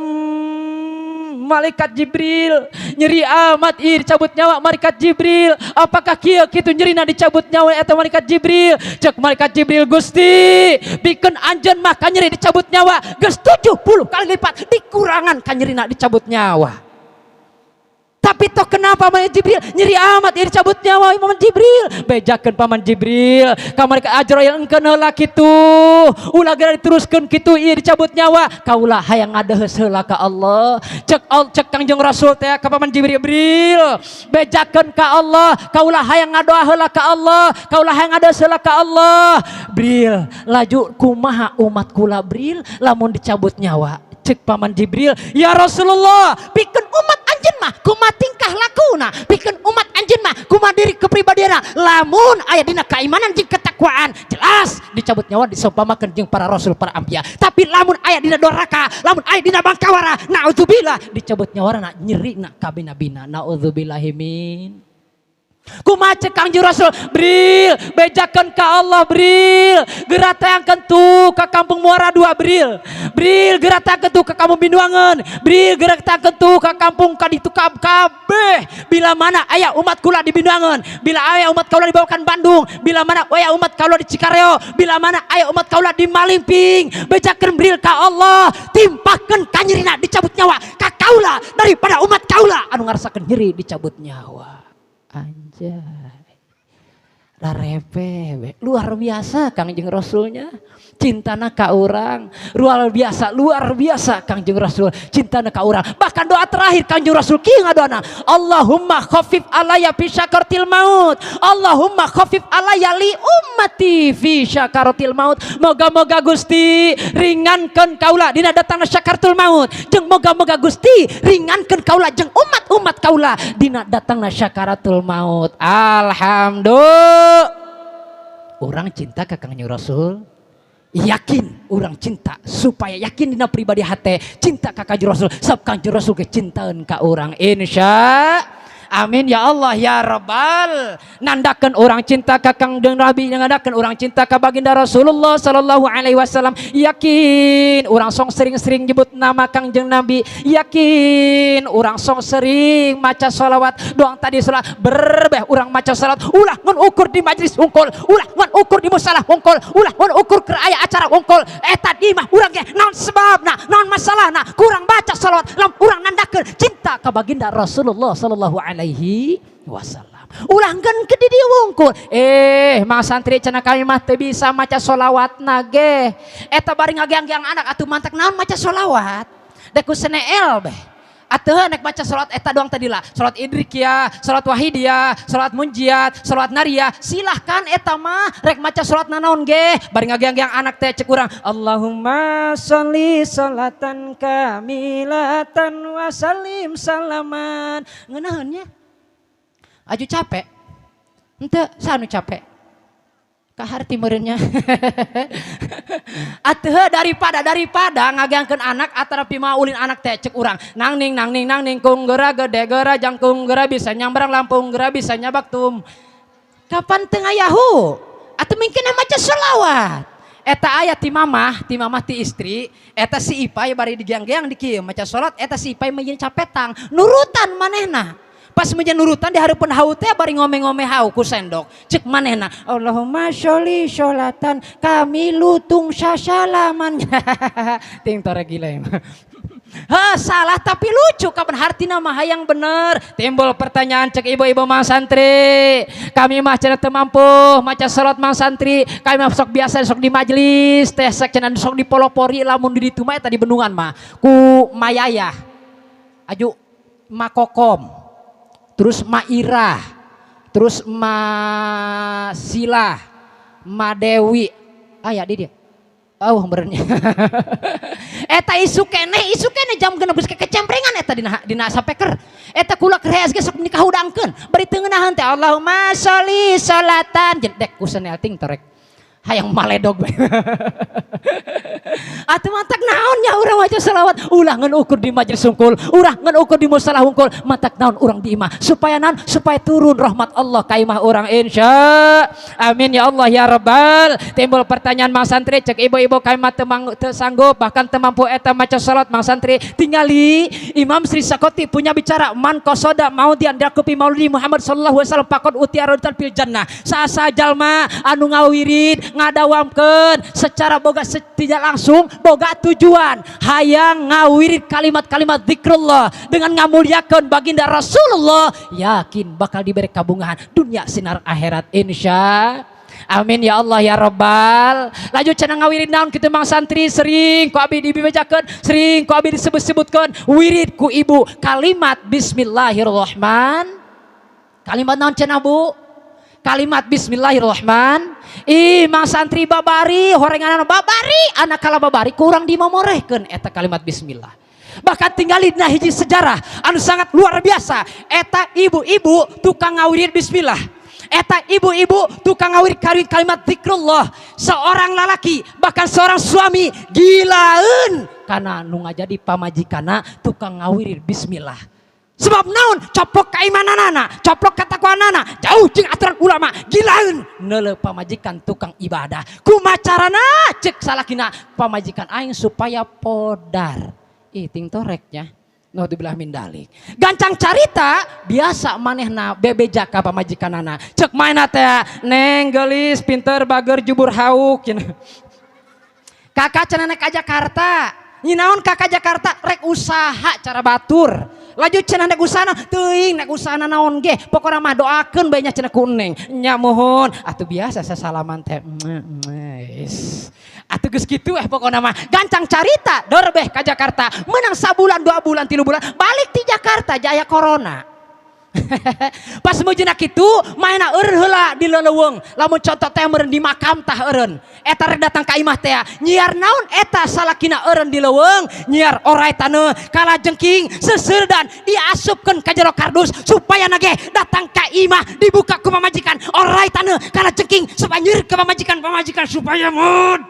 "Malaikat Jibril, nyeri amat ih dicabut nyawa malaikat Jibril. Apakah kieu kitu nyerina dicabut nyawa eta malaikat Jibril?" Cek malaikat Jibril, "Gusti, pikeun anjeun mah kanyeri dicabut nyawa geus 70 kali lipat dikurangan kanyerina dicabut nyawa." Tapi Tapi toh kenapa Paman Jibril nyeri amat ieu dicabut nyawa? Paman Jibril, bejakeun Paman Jibril ka malaikat Azrail, engkeun heula kitu, ulah geura diteruskeun kitu ieu dicabut nyawa, kaula hayang ngadeheus heula ka Allah. Cek cek Kangjeng Rasul teh ka Paman Jibril, "Jibril, bejakeun ka Allah, kaula hayang ngadoa heula ka Allah, kaula hayang ngadeheus heula ka Allah. Bril, laju kumaha umat kula, Bril, lamun dicabut nyawa?" Cek Paman Jibril, "Ya Rasulullah, pikeun umat anjeun mah kumaha tingkah lakuna, pikeun umat anjeun mah kumaha diri kepribadianna, lamun aya dina keimanan jeung ketakwaan, jelas dicabut nyawa diseumpamakeun jeung para rasul, para anbiya. Tapi lamun aya dina doraka, lamun aya dina bangkawara, naudzubillah, dicabut nyawa na nyeri na kabina-bina, naudzubillahi min." Kumaha cek Kangjeng Rasul? "Bril, bejakeun ka Allah, Bril. Geura tayangkeun tuh ka kampung Muara Dua, Bril. Bril, geura tayangkeun tuh ka kampung Binduangan. Bril, geura tayangkeun tuh ka kampung kaditu kabeh. Bila mana aya umat kula di Binduangan, bila aya umat kaula di Babakan Bandung, bila mana aya umat kaula di Cikareo, bila mana aya umat kaula di Malimping, bejakeun, Bril, ka Allah, timpakeun kanyerina dicabut nyawa ka kaula daripada umat kaula anu ngarasakeun nyeri dicabut nyawa." Anjay. Rarepe, luar biasa Kangjeng Rasulnya. Cintana ka urang, luar biasa Kangjeng Rasul cintana ka urang. Bahkan doa terakhir Kangjeng Rasul kieu ngadoana, "Allahumma khaffif alayya fi syakaratil maut. Allahumma khaffif alayya li ummati fi syakaratil maut." Moga-moga Gusti ringankeun kaula dina datangna syakaratul maut. Jeung moga-moga Gusti ringankeun kaula jeung umat-umat kaula dina datangna syakaratul maut. Alhamdulillah. Urang cinta ke Kangjeng Rasul, yakin urang cinta, supaya yakin dina pribadi hate cinta ka Kangjeng Rasul, sabab Kangjeng Rasul ge cintaeun ka urang, insya. Amin ya Allah ya Rabbal. Nandakeun urang cinta ka Kangjeng Nabi, nandakeun urang cinta ka baginda Rasulullah sallallahu alaihi wasallam. Yakin urang song sering-sering nyebut nama Kangjeng Nabi. Yakin urang song sering maca sholawat. Doang tadi salat berbeh urang maca salat, ulah ngan ukur di majlis hungkul, ulah ngan ukur di musalah hungkul, ulah ngan ukur keur aya acara hungkul. Eta di mah urang ge naon sebabna, naon masalahna kurang baca sholawat, lam urang nandakeun cinta ka baginda Rasulullah sallallahu alaihi wasallam. Ulah ngan ke di dieu wungkul. "Eh, mang santri," cenah, "kami mah teu bisa maca sholawat ge." Eta bari ngageang-geang anak atuh mantak naon maca sholawat. Dek ku seneel beh. Atuh nek baca salat eta doang tadi lah. Salat idrikiyah, salat wahidiyah, salat munjiat, salat nariyah, silahkan eta mah rek maca salat nanaon ge. Bari ngageang-geang anak teh cek urang, "Allahumma sholli salatan kamilatan wa salim salaman." Ngeunaheun nya. Aju capek. Henteu, sanu capek. Kaharti meureunnya. Atuh daripada daripada ngageangkeun anak atanapi ulin anak teh cek urang. Nang ning nang ning nang ning kung geura gede geura jangkung geura bisa nyambrang Lampung geura bisa nyabak tum. Kapan teu ngayahu? Atuh mungkin maca selawat. Eta aya ti mamah ti istri, eta si Ipai bari digeang-geang di kieu maca salat, eta si Ipai mah capetang, nurutan manehna. Pas menja nurutan di hareupeun hau teh bari ngome-ngome hau ku sendok. Cek manehna, "Allahumma sholli sholatan kami lutung sasalaman." Ting tore gila emang. Ha, salah tapi lucu, kapan hartina mah hayang bener. Timbul pertanyaan cek ibu-ibu mang santri. "Kami mah," cenah, "teu mampu maca salat, mang santri. Kami mah sok biasa sok di majelis teh sok," cenah, "sok dipolopori lamun di ditu mah eta di bendungan mah ku Mayayah. Aju Makokom. Terus Mairah, terus Ma Silah, Ma Dewi." Aya di dia. Oh, benernya. Eta isu keneh jam 6 geus kecemprengan eta dina dina sapeker. Eta kula keur ge sok nikah hudangkeun. Bari teu ngeunaheun teh "Allahumma sholli sholatan" dek ku senel ting torek. Hayang maledog bae. Atuh mantak naon nya urang maca selawat, ulah ngan ukur di majelis hungkul, ulah ngan ukur di musola hungkul, mantak naon urang di imah, supaya naon? Supaya turun rahmat Allah ka imah urang, insya. Amin ya Allah ya Rabbal. Timbul pertanyaan mang santri cek ibu-ibu, "Kami mah teu sanggup, bahkan teu mampu eta maca salat, mang santri." Tingali Imam Sri Sakoti punya bicara, "Man qasoda maudian dakupi maulidi Muhammad sallallahu alaihi wasallam faqad utiya raudan fil jannah." Sasa jalma anu ngawirid ngadawamkeun secara boga tidak langsung boga tujuan hayang ngawirid kalimat-kalimat zikrullah dengan ngamuliakeun baginda Rasulullah, yakin bakal diberi kabungahan dunia sinar akhirat, insya. Amin ya Allah ya Robbal. Lanjut cenah ngawirid naon kitu, Mang Santri? Sering ku abi dibejakeun, sering ku abi disebut-sebutkeun, wirid ku ibu kalimat bismillahirrahman. Kalimat naon cenah, Bu? Kalimat bismillahirrahman. Ih, Mang Santri, babari horengan babari anak kala babari kurang dimomorehkeun eta kalimat bismillah. Bahkan tinggalin dina hiji sejarah anu sangat luar biasa, eta ibu-ibu tukang ngawirid bismillah, eta ibu-ibu tukang ngawirid kalimat zikrullah, seorang lalaki bahkan seorang suami gilaun karena nu ngajadi pamajikana tukang ngawirid bismillah. Sebab naon? Coplok keimananana, coplok ketakwaanana, jauh jeung aturan ulama. Gilaun neuleu pamajikan tukang ibadah. Kumaha carana, cek salakina, pamajikan aing supaya podar? Ih, ting toreknya. Naudzubillah min dalik. Gancang carita biasa manehna bebeja ka pamajikanana. Cek manehna teh, "Neng gelis, pinter, bager, jubur hauk," cenah. "Kakak," cenah, "nek ka Jakarta." "Nyinaon kakak Jakarta?" "Rek usaha cara batur." "Lanjut," cenah, "nek usaha?" "Teuing nek usaha naon ge, pokona mah doakeun bae nya," cenah, "ku Neng." "Nya muhun." Atuh biasa sasalaman teh. Atuh geus kitu pokona mah. Gancang carita, dorbeh ka Jakarta. Menang sabulan, 2 bulan, 3 bulan, balik ti Jakarta jaya corona. Pas meujeuhna kitu, maena eureun heula di leleuweung. Lamun contoh teh meureun di makam tah eureun. Eta rek datang ka imah teh, nyiar naon eta salakina eureun di leuweung, nyiar orai taneuh, kalajengking, seuseudan diasupkeun ka jero kardus supaya nage datang ka imah dibuka ku pamajikan orai taneuh, kalajengking, supaya nyeur ke pamajikan, pamajikan supaya mod.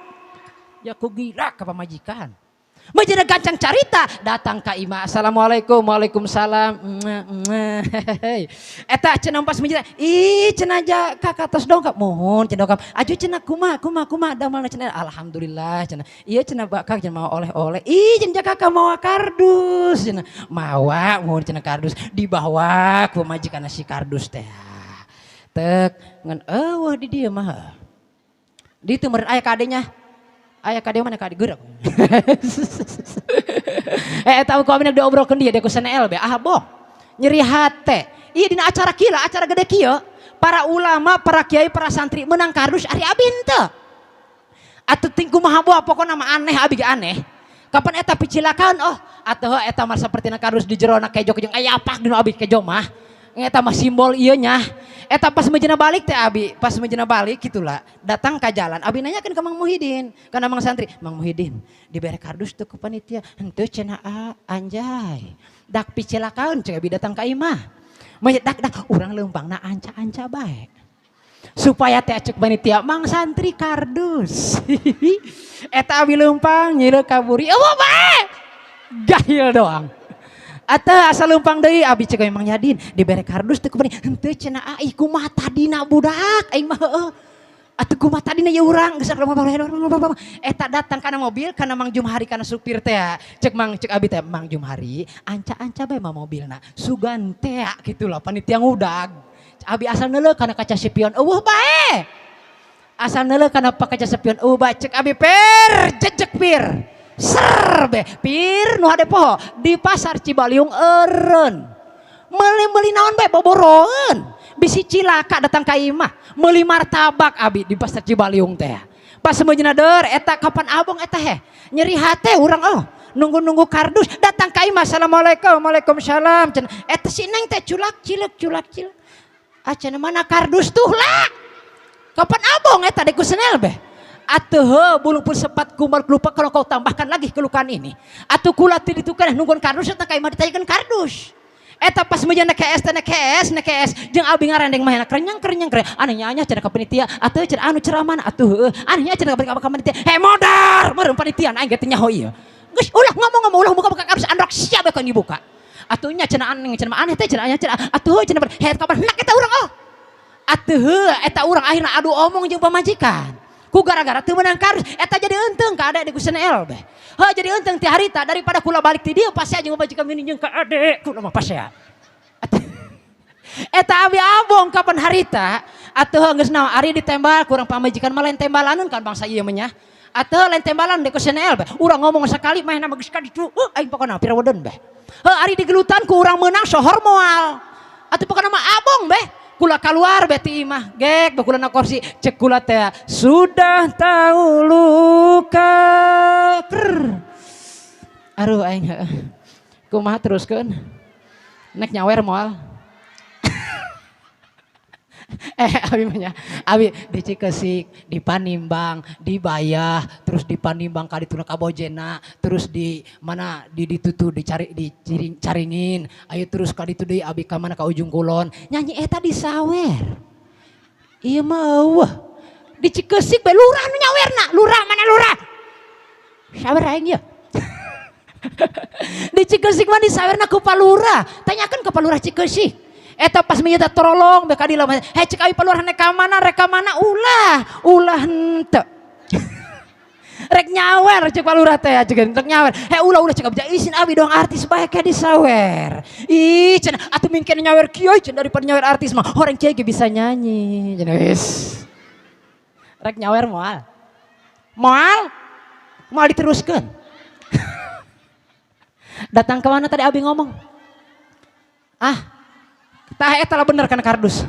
Ya ku gila ka pamajikan. Menjadi gancang carita datang ka imah, "Assalamualaikum." "Waalaikumsalam." Eta cenah pas menjadi, "Ih," cenah, "ja kakak tos dongkap." "Mohon," cenah, "dongkap." "Aju," cenah, "kumaha kumaha kumaha damelna?" cenah. "Alhamdulillah," cenah. "Iya," cenah, "bakal," cenah, "mau oleh-oleh." "Ih," cenah, "kakak mau kardus," cenah. "Mawa." "Mohon," cenah, "kardus dibawa ku majikan si kardus teh tek ngan eueuh di dieu mah. Di itu meureun aya kadenya. Aya kade mana kade gerak. Eh, tahu ku abi diobrolkeun dia dia ku SNL be. Ah boh. Nyeri hate. Iya, dina acara kieu, acara gede kieu, para ulama, para kiai, para santri menang kardus, ari abi henteu. Atuh ting kumaha boh, pokona mah aneh, abi ge aneh. Kapan eta picilakan, oh atau eta mah sapertina kardus di jero na kejo jeung aya apak dina abi kejo mah. Eta mah simbol ieu nya. Eta pas meujeuhna balik teh abi, pas meujeuhna balik gitulah, datang ke jalan, abi nanyakeun ke Mang Muhidin, kana Mang Santri, "Mang Muhidin, dibere kardus teu ku panitia?" "Henteu," cenah, "a, anjay. Dak picilakaeun," cek abi datang ka imah. Mah dak dak urang leumpangna anca-anca bae. Supaya teh cek panitia Mang Santri kardus. Eta abi leumpang nyileuk kaburi, eueuh bae. Gahil doang. Atau asal leumpang deui abi cek Mang Yadin, "Dibere kardus teu ku panitia?" "Henteu," cenah, "a, ih kumaha tadina budak aing mah heueuh. Atuh kumaha tadina ye urang geus." Eta datang kana mobil kana Mang Jumhari, kana supir teh. Cek Mang, cek abi teh, "Mang Jumhari, anca-anca bae mah mobilna. Sugan teh kitu lah panitia ngudag." Abi asal neuleuh kana kaca spion eueuh bae. Asal neuleuh kana kaca spion eueuh bae, cek abi per jejek pir. Ser be pir nu hade poho di pasar Cibaliung eureun. Meuli-meuli naon bae boboroeun. Bisi cilaka datang ka imah, meuli martabak abi di pasar Cibaliung teh. Pas meujeuhna deur eta kapan abong eta heh. Nyeri hate urang oh. Nunggu-nunggu kardus datang ka imah, "Assalamualaikum." "Waalaikumsalam," cenah. Eta si Neng teh culak cilek culak cilek. "Ah," cenah, "mana kardus tuh lah?" Kapan abong eta deku senel beh. Atuh heuh bulu pun sempat kumal lupa kalau kau tambahkan lagi kelukaan ini. Atuh kula ti ditu kan nungguan kardus eta ka imah ditanyakeun kardus. Eta pas meujeuh nekees teh nekees nekees jeung abi ngarendeng mah kerenyang kerenyang kerenyang. Aneh nya cenah ka panitia atuh cenah anu ceramah atuh heueuh. Aneh nya cenah ka panitia. He modar meureun panitia aing ge teu nyaho ieu. Geus ulah ngomong-ngomong, ulah buka-buka kardus andok siap bae dibuka. Atuh nya cenah aneh cenah aneh teh cenah nya cenah atuh cenah he kabar nak eta urang oh. Atuh heuh eta urang akhirna adu omong jeung pamajikan. Ku gara-gara teu meunang kardus eta jadi eunteng ka ade di ku SNL beh. Heuh, jadi eunteng ti harita daripada kula balik ti dieu pasti jeung pamajikan mini jeung ka ade kula mah pasti. Eta abi abong kapan harita atuh geus naon ari ditembak kurang pamajikan mah lain tembalaneun kan bangsa ieu mah nya. Atau lain tembalan dek CNL be. Urang ngomong sekali mah nama geus ka ditu. Aing pokona pira be. Heuh, ari digelutan ku urang meunang sohor moal. Atuh pokona mah abong be. Kula keluar be ti imah. Gek be kula na kursi, cek kula teh sudah tahu luka. Prr. Aduh, aing heuh. Kumaha teruskeun? Nek nyawer moal. Abi mah nya, abi di Cikeusik, di Panimbang, di Bayah, terus di Panimbang ka dituna ka Bojena, terus di mana di ditutu dicari di Ciring, Caringin, ayo terus ka ditu deui abi ka mana, ka Ujung Kulon, nyanyi eta disawer. Ieu mah eueuh. Di Cikeusik be lurah nu nyawerna, lurah mana lurah? Sawer aing ieu. Di Cikeusik mah disawerna ku Pak Lurah. Tanyakeun ke Pak Lurah Cikeusik. Eta pas minyata torolong be ka dieu. Hei, cek abi Pak Lurah, rek ka mana, rek ka mana, ulah, ulah henteu. Rek nyawer cek Pak Lurah teh, cek rek nyawer. Hei, ulah, ulah cek abi, izin abi dong, artis bae ke disawer. Ih, cenah atuh mungkin nyawer kieu cenah daripada nyawer artis mah. Orang kieu ge bisa nyanyi. Cenah wis. Rek nyawer moal. Moal? Moal diteruskeun. Datang ke mana tadi abi ngomong? Ah, tah eta lah bener kan kardus.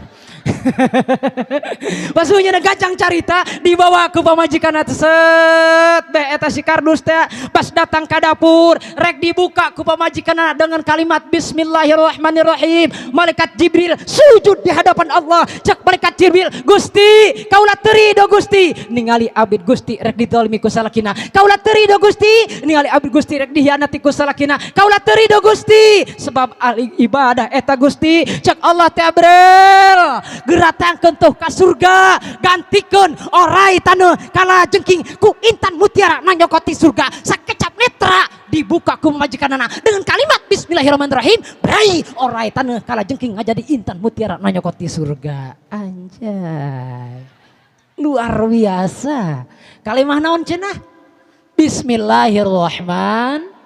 Pasunya gajang carita dibawa ke pamajikan set be eta si kardus teh, pas datang ke dapur rek dibuka ku pamajikan dengan kalimat bismillahirrahmanirrahim, malaikat Jibril sujud di hadapan Allah. Cek malaikat Jibril, "Gusti, kaula teu rido, Gusti, ningali abid Gusti rek didolimi ku salakina. Kaula teu rido, Gusti, ningali abid Gusti rek dihianati ku salakina. Kaula teu rido, Gusti, sebab ahli ibadah eta, Gusti." Cek Allah teh, "Abril, geratangkeun tuh ka surga, gantikeun orai taneuh kala jengking ku intan mutiara na nyokoti surga." Sakecap netra dibuka ku pamajikanana dengan kalimat bismillahirrahmanirrahim, brai orai taneuh kala jengking ngajadi intan mutiara na nyokoti surga. Anjay, luar biasa. Kalimah naon cenah? Bismillahirrahman.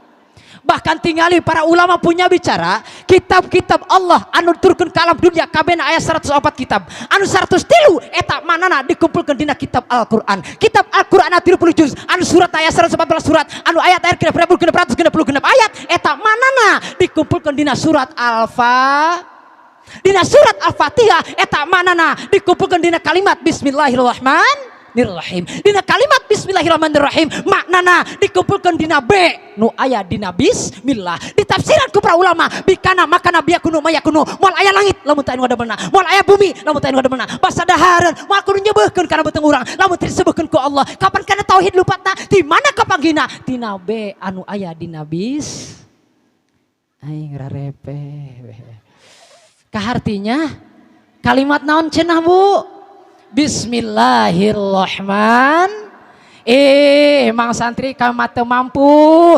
Bahkan tinggali para ulama punya bicara, kitab-kitab Allah anu turun ke alam dunia kabehna aya 104 kitab. Anu 103 eta manana dikumpulkan dina kitab Al-Qur'an. Kitab Al-Qur'an 30 juz, anu surat aya 114 surat, anu ayat ayat genep ribu genep ratus genep puluh genep ayat, eta manana dikumpulkan dina surat Al-Fa. Dina surat Al-Fatihah, eta manana dikumpulkan dina kalimat bismillahirrahmanirrahim. Dina kalimat bismillahirrahmanirrahim maknana dikumpulkan dina B nu aya dina bismillah. Ditafsiran ku para ulama bikana makana biyakunu mayakunu, moal aya langit lamun teu anu ngadamelna, moal aya bumi lamun teu anu ngadamelna, basa dahareun moal kudu nyebeuhkeun kana beuteung urang lamun teu disebeuhkeun ku Allah. Kapan kana tauhid lupatna? Di mana kapanggihna? Tina B anu aya dina bis. Aing rarepe. Kahartinya kalimat naon cenah, Bu? Bismillahirrahman. Mang santri, kami teu mampu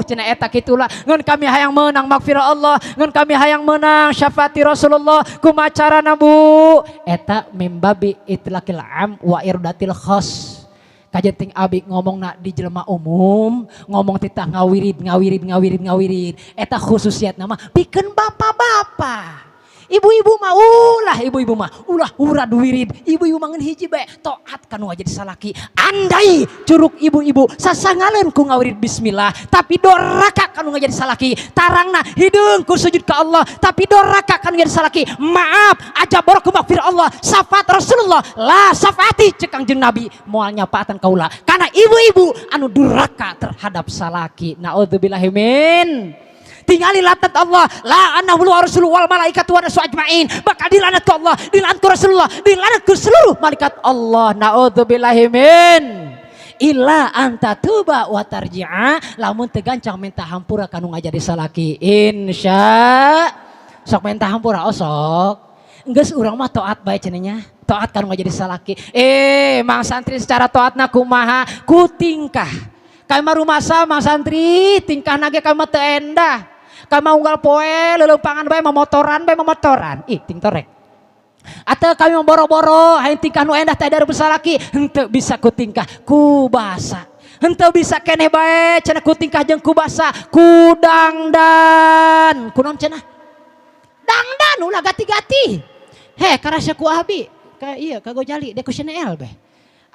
cenah eta kitulah, ngan kami hayang menang magfirah Allah, ngan kami hayang menang syafaati Rasulullah, kumaha carana, Bu? Eta mimbabi itlaqil am wa irdatil khas. Kajenting abi ngomong di jelema umum, ngomong titah ngawirid, ngawirid, ngawirid, ngawirid, eta khususiat nama pikeun bapak-bapak. Ibu-ibu mah ulah, ibu-ibu mah ulah urad wirid. Ibu-ibu mah ngan hiji bae, taat kanu jadi salaki. Andai curug ibu-ibu sasangaleun ku ngawirid bismillah tapi doraka kanu jadi salaki, tarangna hideung ku sujud ke Allah tapi doraka kanu jadi salaki, maaf aja borok ku magfir Allah, syafaat Rasulullah la syafaati cek Kangjeng Nabi moal nyapaatan kaula karena ibu-ibu anu duraka terhadap salaki. Naudzubillahi min. Tinggali laknat Allah, la'anahu wa rasuluhu wal malaikatu wa nasu ajmain. Bakal dilaknat ku Allah, dilaknat ku Rasulullah, dilaknat ku seluruh malaikat Allah. Naudzubillahi min. Illa anta tuba wa tarji'a, lamun teu gancang minta hampura kanu ngajadi salaki. Insya sok minta hampura, oh sok. Geus urang mah taat bae cenah nya. Taat kanu ngajadi salaki. Mang santri, secara taatna kumaha? Ku tingkah. Kami mah rumasa, mang santri, tingkah nage kami mah teu endah. Kami mah unggal poe leuleumpangan bae momotoran bae momotoran. Ih, ting torek. Atau kami mau boro-boro hayang tingkah nu endah teh dari salaki, henteu bisa ku tingkah, ku basa. Henteu bisa keneh bae cenah ku tingkah jeung ku basa, ku dangdan. Ku naon cenah? Dangdan ulah gati-gati. He, karasa ku abi. Ka iya ka Gojali dek ku Chanel be.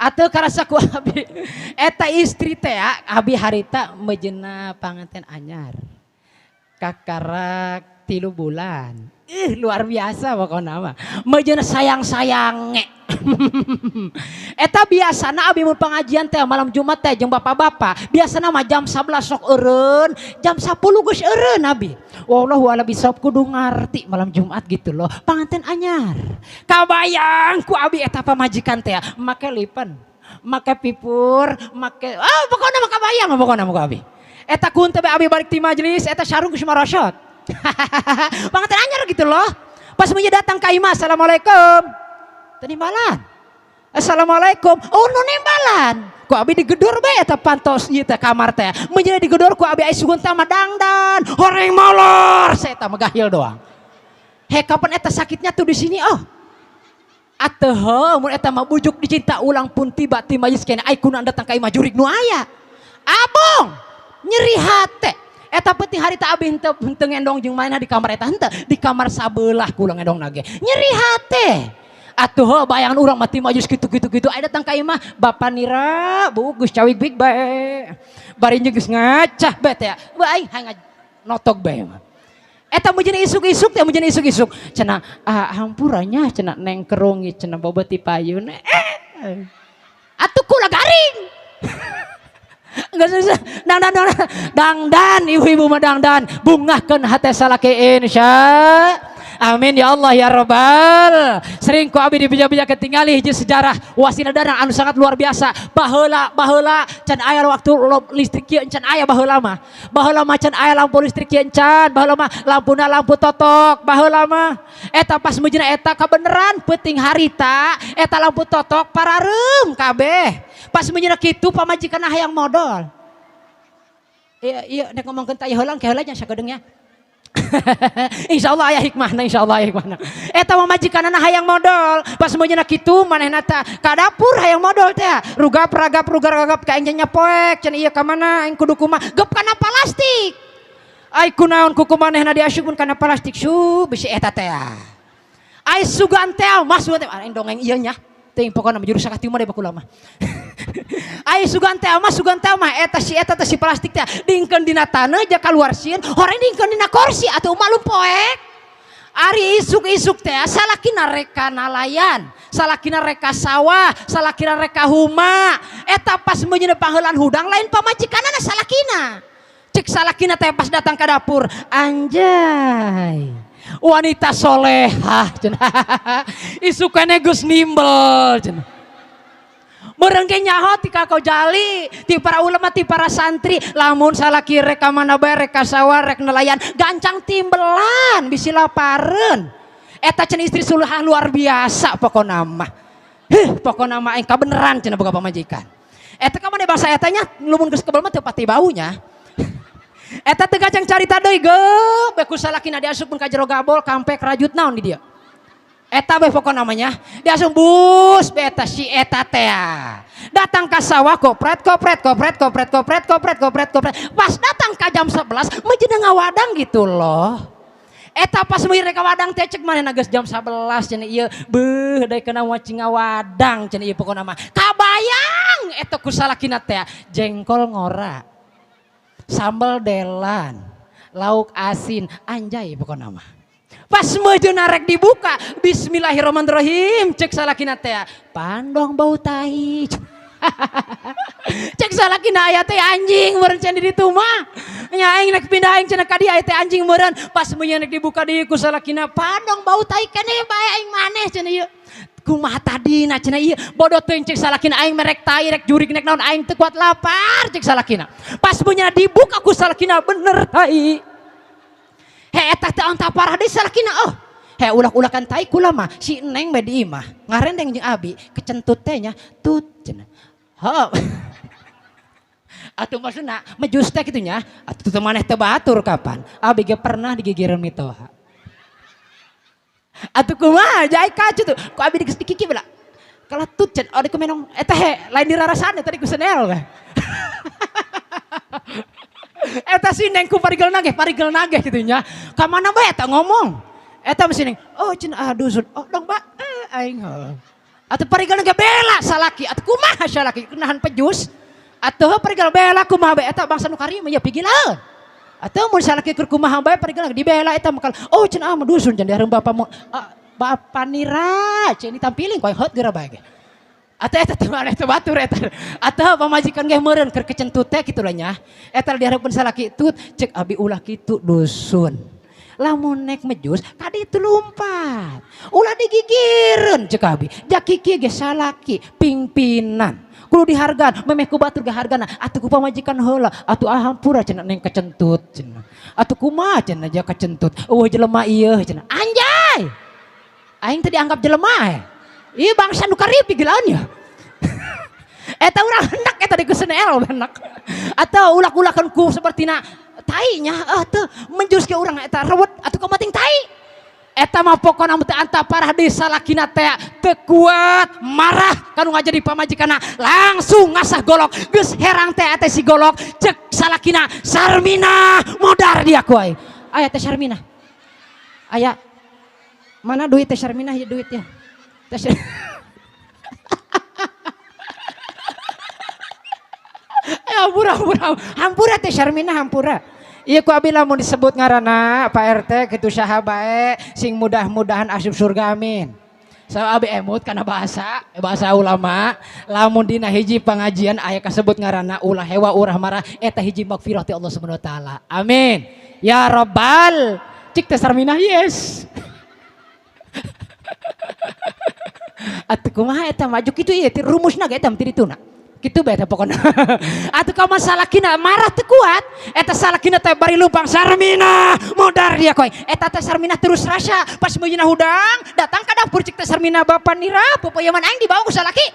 Atau karasa ku abi eta istri teh abi harita mejeuna panganten anyar. Kakarak 3 bulan. Ih, luar biasa pokoknya mah. Mejeuna sayang-sayang. Eta biasana abi mun pengajian teh malam Jumat teh jeung bapak-bapak, biasana mah jam 11 sok eureun, jam 10 geus eureun abi. Wallahu a'lam bishawab, kudu ngarti malam Jumat gitu loh. Panganten anyar. Kabayang ku abi eta pamajikan teh make lipen, make pipur, make ah pokoknya mah kabayang pokoknya mah ku abi. Eta kun teh abi balik ti majelis eta sarung geus marosot. Panganten anyar gitu loh. Pas mun datang ka imah, "Assalamualaikum." Teu nimbalan. "Assalamualaikum." Oh, nu nimbalan. Ku abi digedor bae eta pantos ieu teh kamar teh. Menjadi digedor ku abi, ai sugun teh mah dangdan, horeng molor, saya mah gahil doang. He, kapan eta sakitnya tuh di sini, oh. Atuh mun eta mah bujuk dicinta ulang pun tiba ti majlis kene ai kunaon datang ka imah jurig nu aya. Abong nyeri hate. Eta penting harita abi henteu henteu ngendong jeung manehna di kamar eta henteu, di kamar sabelah kula ngendong nage. Nyeri hate. Atuh heuh bayangan urang mah ti majlis kitu kitu kitu aya datang ka imah bapak nira bu geus cawig big bae. Bari jeung geus ngacah bae teh. Bae aing hayang notok bae mah. Eta mun jadi isuk-isuk teh, mun jadi isuk-isuk cenah, "Ah, hampuranya," cenah, "neng kerungi," cenah, "bobot ti payun." Eh. Atuh kula garing. Enggak susah. Dang dan dang dang dan ibu-ibu mah dangdan bungahkeun hate salaki insya. Amin ya Allah ya Rabbal. Sering ku abi dibija-bija ketinggali hiji sejarah wasila dana anu sangat luar biasa. Baheula baheula can aya waktu listrik kieu, can aya baheula mah. Baheula mah can aya lampu listrik kieu can. Baheula mah lampuna lampu totok. Baheula mah eta pas meujeuhna eta kabeneran peuting harita eta lampu totok parareum kabeh. Pas meujeuhna kitu pamajikan hayang modol. Iya iya nek ngomongkeun teh heula ke heula nya sakedeung nya. Insya Allah aya hikmahna, insya Allah aya hikmahna. Eta pamajikanana hayang modol, pas meujeuhna kitu manehna teh ka dapur hayang modol teh. Rugap ragap rugap ragap ka aing nya poek cenah ieu ka mana aing kudu kumaha, gep kana plastik. Ai kunaon kuku manehna diasupkeun kana plastik su bisi eta teh. Ai sugan teh mas sugan teh aing dongeng ieu nya. Teuing pokona mah jurus sakati mah deh baku lama. Ai sugan teh mah sugan teh mah eta si eta teh si plastik teh dingkeun dina taneuh ja kaluar sieun, horeng dingkeun dina kursi atuh malum poek. Ari isuk-isuk teh salakina reka nalayan, salakina reka sawah, salakina reka huma. Eta pas meunyeuna panghelan hudang lain pamajikanana, salakina. Cek salakina teh pas datang ke dapur, "Anjay. Wanita solehah," cenah. "Isukane geus nimbel," cenah. Meureun ge nyaho ti Kak Jali, ti para ulama, ti para santri, lamun salaki rek ka mana bae, rek ka sawah, rek nelayan, gancang timbelan bisi lapareun. Eta cenah istri solehah luar biasa pokona mah. Heuh, pokona mah aing kabeneran cenah boga pamajikan. Eta ka mana bangsa eta nya lamun geus kebel mah teu pati baunya. Eta teu gacang carita deui geup bae ku salakina diasupkeun ka jero gabol kampek rajut naon di dieu. Eta bae pokok namanya. Diasup bus beta si eta teh. Datang ka sawah kopret kopret kopret kopret kopret kopret kopret kopret. Pas datang ka jam 11 meujeuh ngawadang gitu loh. Eta pas meujeuh rek ngawadang teh cek manehna geus jam 11 cenah ieu beuh deui kana waci ngawadang cenah ieu pokona mah. Kabayang eta ku salakina teh jengkol ngora. Sambal delan, lauk asin, anjay pokona mah. Pas meujeuh rek dibuka, "Bismillahirrahmanirrahim," cek salakina teh, "Pandong bau tai." Cek salakina aya teh anjing meureun cenah di ditu mah. Nya aing rek pindah aing cenah ka dieu aya teh anjing meureun. Pas meujeuh rek dibuka deui ku salakina, "Pandong bau tai keneh bae aing maneh," cenah ieu. Kumaha tadina cenah ieu bodoh teuing cek salakina aing merek tai rek jurig nek naon aing teu kuat lapar cek salakina. Pas meujeuh dibuka ku salakina bener tai. He, eta teh anta parah deui salakina oh. He, ulak-ulakan tai kula mah si Neng bae di imah. Ngarendeng jeung abi kecentut teh nya tut cenah. Heuh. Atuh maksudna mejus teh kitu nya, atuh teu maneh teu batur kapan. Abi ge pernah digigireun mitoha. Atuh kumaha jai kacu tuh. Ku abi geus dikiki bela. Kalau tut cenah, oh ku menong eta he lain dirarasaan tadi ku senel we. Eta si Neng ku parigel nageh kitu nya. Ka mana bae eta ngomong. Eta mesti Neng, oh cenah aduh sun, oh dong ba, eh aing heuh. Atuh parigal ge bela salaki atuh kumaha salaki nahan pejus. Atuh parigal bela kumaha bae eta bangsa nu karima ya pigilaeun. Atuh mun salaki keur kumaha bae parigal dibela eta makal oh cenah mah dusun cenah dihareup bapa mu bapa nira cenah ditampiling ku aing heut geura bae ge. Atuh eta teh maneh teh batur eta. Atuh pamajikan ge meureun keur kecentut teh kitu lah nya. Eta dihareupeun salaki tut cek abi ulah kitu dusun. Lamun nek mejus kaditu lumpat. Ulah digigireun cek abi. Jaki kieu ge salaki pingpinan. Kudu dihargaan, memeh ku batur ge hargana. Atuh ku pamajikan heula, atuh ahampura cenah neng kecentut cenah. Atuh kumaha cenah ja kecentut. Eueuh jelema ieu cenah. Anjay. Aing teh dianggap jelema. Ieu bangsa nu karib gilaan ya. Eta urang hendak eta di kusenel hendak. Atau ulak-ulakan ku sepertina tai nya teu menjurus ke urang eta rewet atuh kamating tai. Eta mah pokona teu anta parah deui salakina teh teu kuat marah kanu ngajadi pamajikanna langsung ngasah golok geus herang teh eta si golok cek salakina Sarmina modar dia ku aing. Aya teh Sarmina. Aya mana duit teh Sarmina ya duit ya. Hampura, hampura, hampura teh Sarmina hampura. Ieu ku abi lamun disebut ngaranna Pak RT kitu saha bae sing mudah-mudahan asup surga amin. Sa abi emut kana bahasa, bahasa ulama, lamun dina hiji pengajian aya kasebut ngaranna ulah hewa urah marah eta hiji magfirah ti Allah Subhanahu wa taala. Amin. Ya Rabbal cik teh Sarmina yes. Atuh kumaha eta maju kitu ieu ti rumusna ge eta ti dituna. Kitu bae eta pokona. Atuh ka masalakina marah teu kuat, eta salakina teh bari lumpang Sarmina modar dia koy. Eta teh Sarmina terus rasa pas meujina hudang datang ka dapur cik teh Sarmina bapa nira popoyeman aing dibawa ku salaki.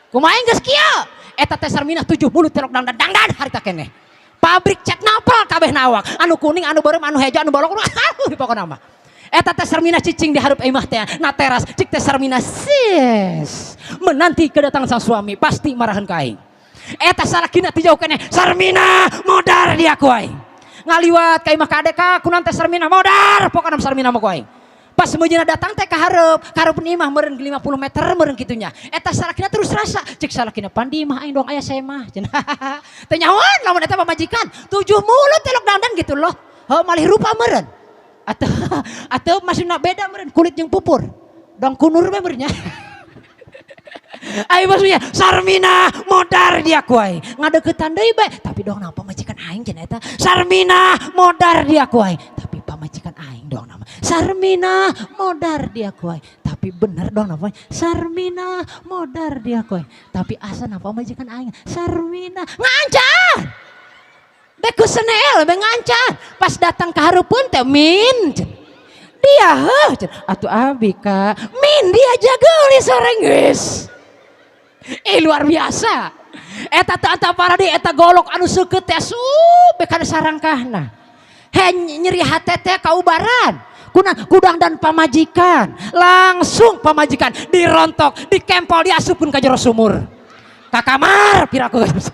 Kumaha aing geus kieu? Eta teh Sarmina 7 mulut terok dangdan dangdan harita keneh. Pabrik cat napal kabeh nawak, anu kuning, anu beureum, anu hejo, anu bolong, aduh pokona mah. Eta teh Sarmina cicing di hareup imah teh na teras cik teh Sarmina sis menanti kedatangan sang suami pasti marahan ka aing. Eta salakina ti jauh keneh Sarmina modar dia ku aing. Ngaliwat ka imah ka adek ka kunan teh Sarmina modar pokona Sarmina mah ku aing. Pas meujina datang teh ka hareup, ka hareup imah meureun 50 meter meureun kitunya. Eta salakina terus rasa cik salakina pandi imah aing doang aya semah cenah. Teh nyahoan lamun eta pamajikan 7 mulut telok dandan gitu loh. Heuh malih rupa meureun. Atau maksudna beda meureun kulit jeung pupur. Dong kunur bae meureun nya. Ai maksudnya Sarmina modar dia ku aing. Ngadeukeutan deui bae, tapi dong napa pamajikan aing cenah eta. Sarmina modar dia ku aing, tapi pamajikan aing dong nama. Sarmina modar dia ku aing, tapi bener dong napa Sarmina modar dia ku aing, tapi asa napa pamajikan aing. Sarmina ngancan. Beku senel be ngancan. Pas datang ke hareupeun teh min dia heuh atuh abi ka min dia jageulis soreng geus. Luar biasa. Eta teh anta paradi eta golok anu seukeut teh asup be kana sarangkahna. He nyeri hate teh kaubaran. Kuna kudang dan pamajikan. Langsung pamajikan dirontok, dikempol, diasupkeun ka jero sumur. Ka kamar piraku geus.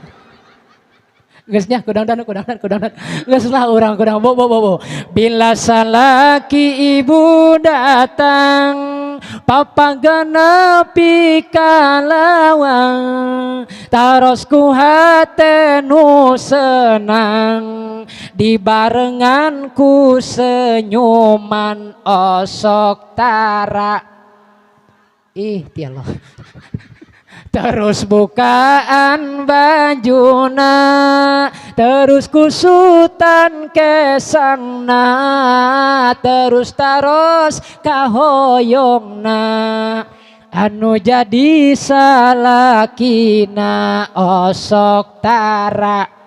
Geus nya kudang dan kudang dan kudang dan. Geus lah urang kudang bo bo bo bo. Bila salaki ibu datang papa genepi kalawang taros ku hate nu senang dibarengan ku senyuman osok tara. Ih tialoh. Terus bukaan bajuna, terus kusutan kesangna, terus taros kahoyongna, anu jadi salakina osok tara.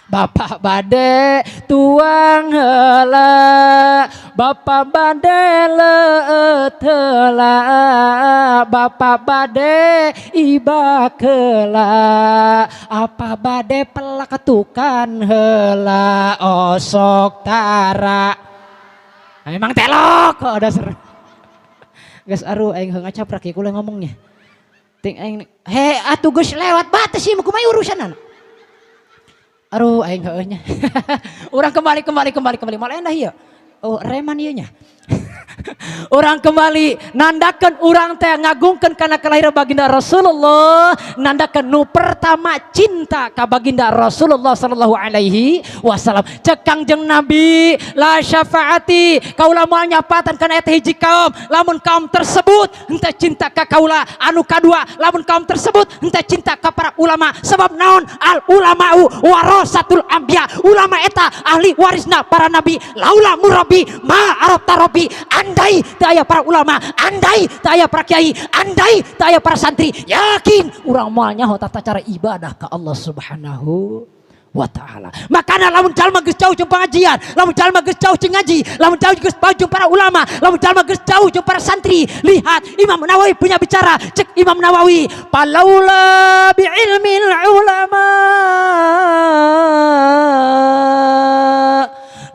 Bapak bade tuang heula, bapak bade leueut heula, bapak bade ibak heula, apa bade pelak tukan heula osok tara. Nah, memang telok kok dasar. Geus aruh aing heuh ngacaprak ieu kula ngomongnya. Ting aing he atuh geus lewat batas ieu mah kumaha urusanana. Aduh aing heueuh nya. Urang kembali kembali kembali kembali malah endah ieu. Oh reman ieu nya. Urang kembali nandakan urang teh ngagungkan karena kelahiran baginda Rasulullah, nandakan nu pertama cinta ka baginda Rasulullah sallallahu alaihi wasallam. Cek Kangjeng Nabi, la syafaati, kaula moal nyapatan kana eta hiji kaum lamun kaum tersebut henteu cinta ka kaula. Anu kadua, lamun kaum tersebut henteu cinta ka para ulama. Sebab naon? Al ulama'u warasatul anbiya, ulama eta ahli warisna para nabi. Laula murabi ma arafta rabbi, andai teu aya para ulama, andai teu aya para kiai, andai teu aya para santri, yakin urang moal nyaho tata cara ibadah ka Allah Subhanahu wa Ta'ala. Makana lamun jalma geus jauh jeung pengajian, lamun jalma geus jauh jeung ngaji, lamun jauh geus jauh jeung para ulama, lamun jalma geus jauh jeung para santri, lihat Imam Nawawi punya bicara. Cek Imam Nawawi, palaula bi ilmil ulama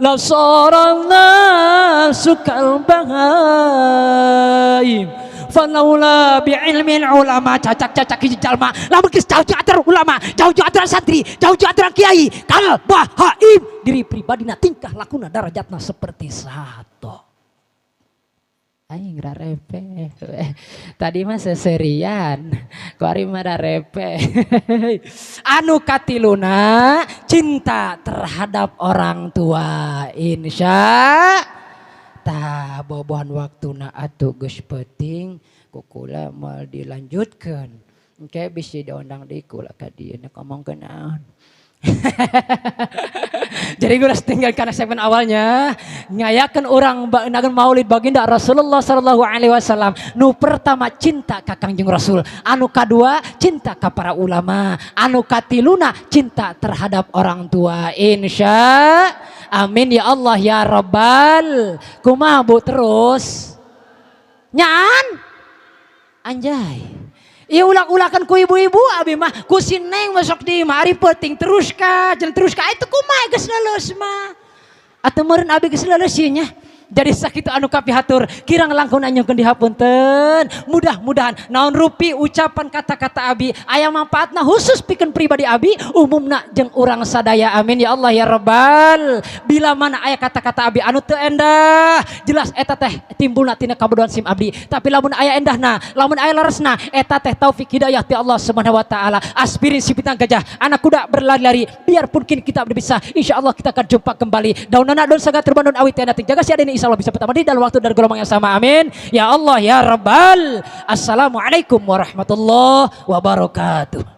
la sara nasu kal bahaim, falaula bi ilmin ulama. Cacak-cacak hiji jalma lamun geus jauh jeung aturan ulama, jauh jeung aturan santri, jauh jeung aturan kiai, kal bahaim, diri pribadina, tingkah lakuna, darajatna seperti sato. Aing rarepe. Tadi mah seserian, kuari mah rarepe. Anu katiluna, cinta terhadap orang tua. Insya tah bobohan waktuna atuh geus peuting, ku kula moal dilanjutkeun. Engke bisi diundang deui kula ka dieu ngomongkeun naon. Jadi gue tinggal karena segmen awalnya ngayakan orang nagan maulid baginda Rasulullah Sallallahu Alaihi Wasallam. Nu pertama cinta ka Kangjeng Rasul, anu kadua cinta ka para ulama, anu katiluna cinta terhadap orang tua. Insya amin ya Allah ya Rabbal. Kumaha, Bu, terus? Nyaan? Anjay. Iya, ulah-ulakan ku ibu-ibu abi mah, ku si neng masuk di mah ari penting terus ka, jangan terus ka itu kumaha geus leuleus mah. Atau meureun abi geus leuleus ieu nya. Jadi sakitu anu kapihatur kirang langkung anyungkeun dihapunten. Mudah-mudahan naon rupi ucapan kata-kata abi aya manfaatna, khusus pikeun pribadi abi, umumna jeung urang sadaya. Amin ya Allah ya Rabbal. Bila mana aya kata-kata abi anu teu endah, jelas eta teh timbulna tina kabodohan sim abdi. Tapi lamun aya endahna, lamun aya leresna, eta teh taufik hidayah ti Allah Subhanahu wa Taala. Aspirin si bintang gajah, anak kuda berlari-lari, biarpun kini kita bisa, insya Allah kita akan jumpa kembali. Daun nana daun saga terbangun awit teh jaga si ini, insya Allah bisa pertama di dalam waktu dan gelombang yang sama. Amin ya Allah ya Rabbal. Assalamualaikum warahmatullahi wabarakatuh.